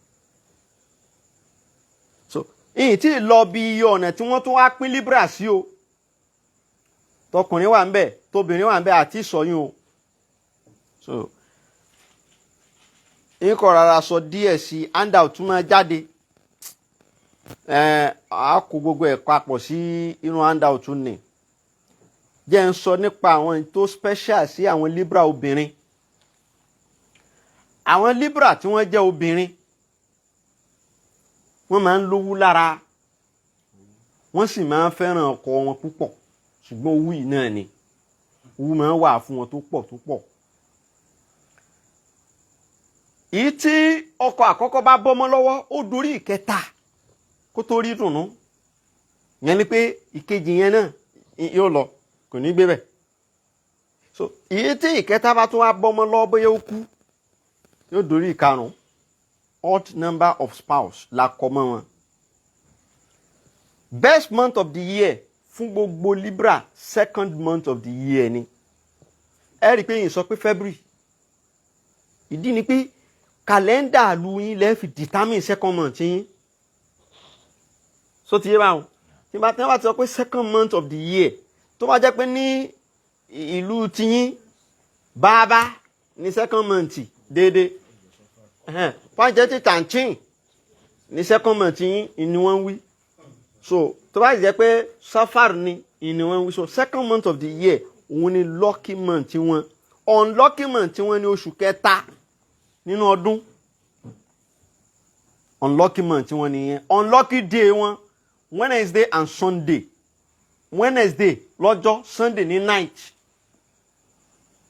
So ìyìn tí lọ bí iye ọ̀nà tí wọ́n tún wá pín Libra sí o, tọkùnrin wà ń bẹ̀, tóbìnrin wà ń bẹ̀, àti ìsọyún o. So nkọ̀ rárá sọ díẹ̀ sí, handout tún máa jáde. Ẹ̀ á kó gbogbo ẹ̀ papọ̀ sí inú handout ni. Jẹ́ ń sọ nípa àwọn tó special sí àwọn Libra obìnrin. Àwọn Libra tí wọ́n jẹ́ obìnrin, wọ́n máa ń lówú lára, wọ́n sì máa ń fẹ́ràn ọkọ wọn púpọ̀, ṣùgbọ́n owú yìí náà ni owú máa ń wà fún wọn tó pọ̀ tó pọ̀. Èyí tí ọkọ àkọ́kọ́ bá bọ́mọ́ lọ́wọ́, ó dorí ìkẹta kó tó rí dùnú. Yẹn ni pé ìkejì yẹn náà yóò lọ, kò ní gbé bẹ̀. So èyí tí ìkẹta bá tún wá bọ́mọ́ lọ́wọ́, bóyá ó kú, yóò dorí ìkarùn. Odd number of spouse la kọ mọ́ wọn. Best month of the year fún gbogbo Libra, second month of the year ni. Ẹ rí i pé yìí sọ pé February. Ìdí ni pé kàlẹ́ndà ìlú yín lẹ́ẹ̀ fi determine second month yín. So ti yé báwọn, tí wọ́n bá ti sọ pé second month of the year, tó bá jẹ́ pé ní ìlú tiyín bàbá ní second month déédéé, fájẹ́ ti tàǹchìn ní second month yín ni wọ́n ń wí. So tó bá jẹ́ pé Safar ni wọ́n ń wí. So second month of the year, òun ni lucky month wọn. Unlucky month wọn ní oṣù kẹta nínú ọdún. Unlucky month wọn nìyẹn. Unlucky day wọn, Wednesday and Sunday. Wednesday lọ́jọ́, Sunday ní night,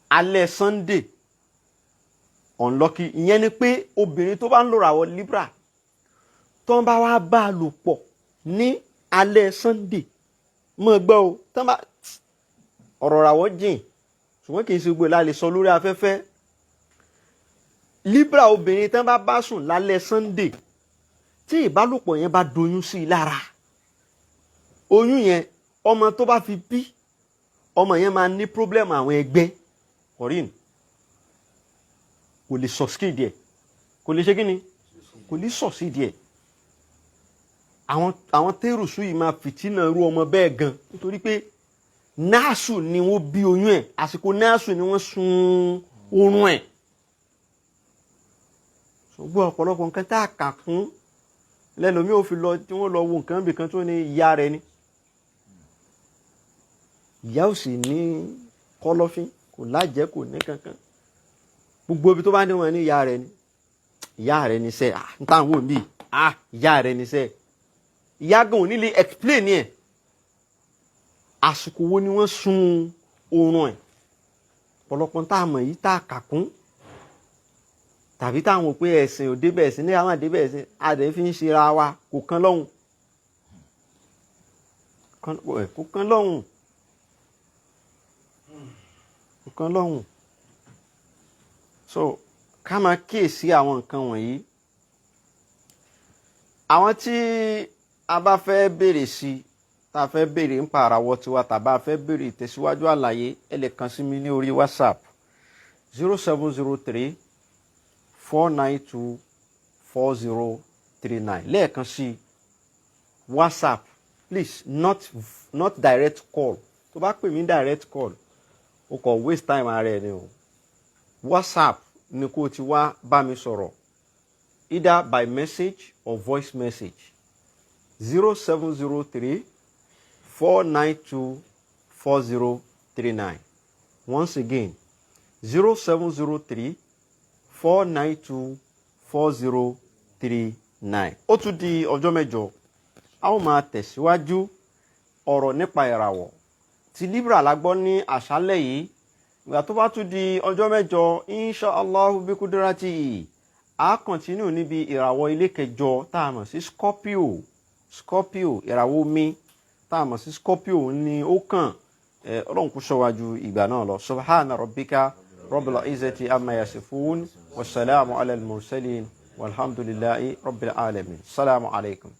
alẹ́ Sunday unlucky. Ìyẹn ni pé obìnrin tó bá ń lòrà wọ Libra, tó ń bá wá bá a lò pọ̀ ní alẹ́ Sunday, mọ̀ gbọ́ o, tó ń bá ọ̀rọ̀ ràwọ̀ jìn, ṣùgbọ́n kì í ṣe gbogbo la lè sọ lórí afẹ́fẹ́. Libra obìnrin tán bá bá sùn lálẹ́ Sunday, tí ìbálòpọ̀ yẹn bá doyún sí i lára, oyún yẹn, ọmọ tó bá fi bí, ọmọ yẹn máa ní problem àwọn ẹgbẹ́ corin, kò lè succeed ẹ̀, kò lè ṣe kí ni, kò lè succeed ẹ̀. Àwọn tẹ́rùsù yìí máa fìtínà irú ọmọ bẹ́ẹ̀ gan, nítorí pé náàsù ni wọ́n bí oyún ẹ̀, àsìkò náàsù ni wọ́n sun oorun ẹ̀. Ṣùgbọ́n ọ̀pọ̀lọpọ̀ nǹkan tá a kà kún lẹ́lòmí ò fi lọ tí wọ́n lọ wo nǹkan bìkan tó ní ìyá rẹ̀ ni, ìyá ò sì ní kọ́lọ́fín, kò lájẹ́, kò ní kankan. Gbogbo ibi tó bá ní wọn ní ìyá rẹ̀ ni, ìyá rẹ̀ ní sẹ́, ah, n táwọn wò mí, ah, ìyá rẹ̀ ní sẹ́. Ìyá gan ò ní lè explain ẹ̀, àsìkò wo ni wọ́n sun oorun ẹ̀. Ọ̀pọ̀lọpọ̀ tá a mọ̀ yìí tá a kà kún, tàbí táwọn ò pé ẹ̀sìn ò débẹ̀, ẹ̀sìn ní àwọn àdébẹ̀, ẹ̀sìn adẹ̀ fi ń ṣera wa, kò kan lọ́hùn, kò kan lọ́hùn, kò kan lọ́hùn. So ká máa kíyèsí àwọn nǹkan wọ̀nyí. Àwọn tí a bá fẹ́ béèrè sí, tá a fẹ́ béèrè ń pa àràwọ̀ tiwa, tàbá a fẹ́ béèrè ìtẹ̀síwájú àlàyé, ẹ lè kàn sí mi ní orí WhatsApp, 07034924039. Lẹ́ẹ̀kan sí, WhatsApp please, not direct call. Tó bá pè mí direct call, o kò waste time ara ẹ ni o. WhatsApp ni kó o ti wá bá mi sọ̀rọ̀, either by message or voice message, 07034924039. Once again. 0703 492 4039. Ó tún di ọjọ́ mẹ́jọ, a ó máa tẹ̀síwájú ọ̀rọ̀ nípa ìràwọ̀ ti Libra la gbọ́ ní àṣálẹ̀ yìí. Ìgbà tó bá tún di ọjọ́ mẹ́jọ, insha Allahu bí kudrati, a kọ̀ntínú níbi ìràwọ̀ ilé kẹjọ tá a mọ̀ sí Scorpio. Scorpio, ìràwọ̀ omi tá a mọ̀ sí Scorpio ní ó kàn. Ọlọ́run kó ṣọ́ wa ju ìgbà náà lọ. Subhana rabbika rabbil izzati amma yasifun, wasalaamu ala al-mursalin, walhamdulillahi rabbil alamin. Salamu alaykum.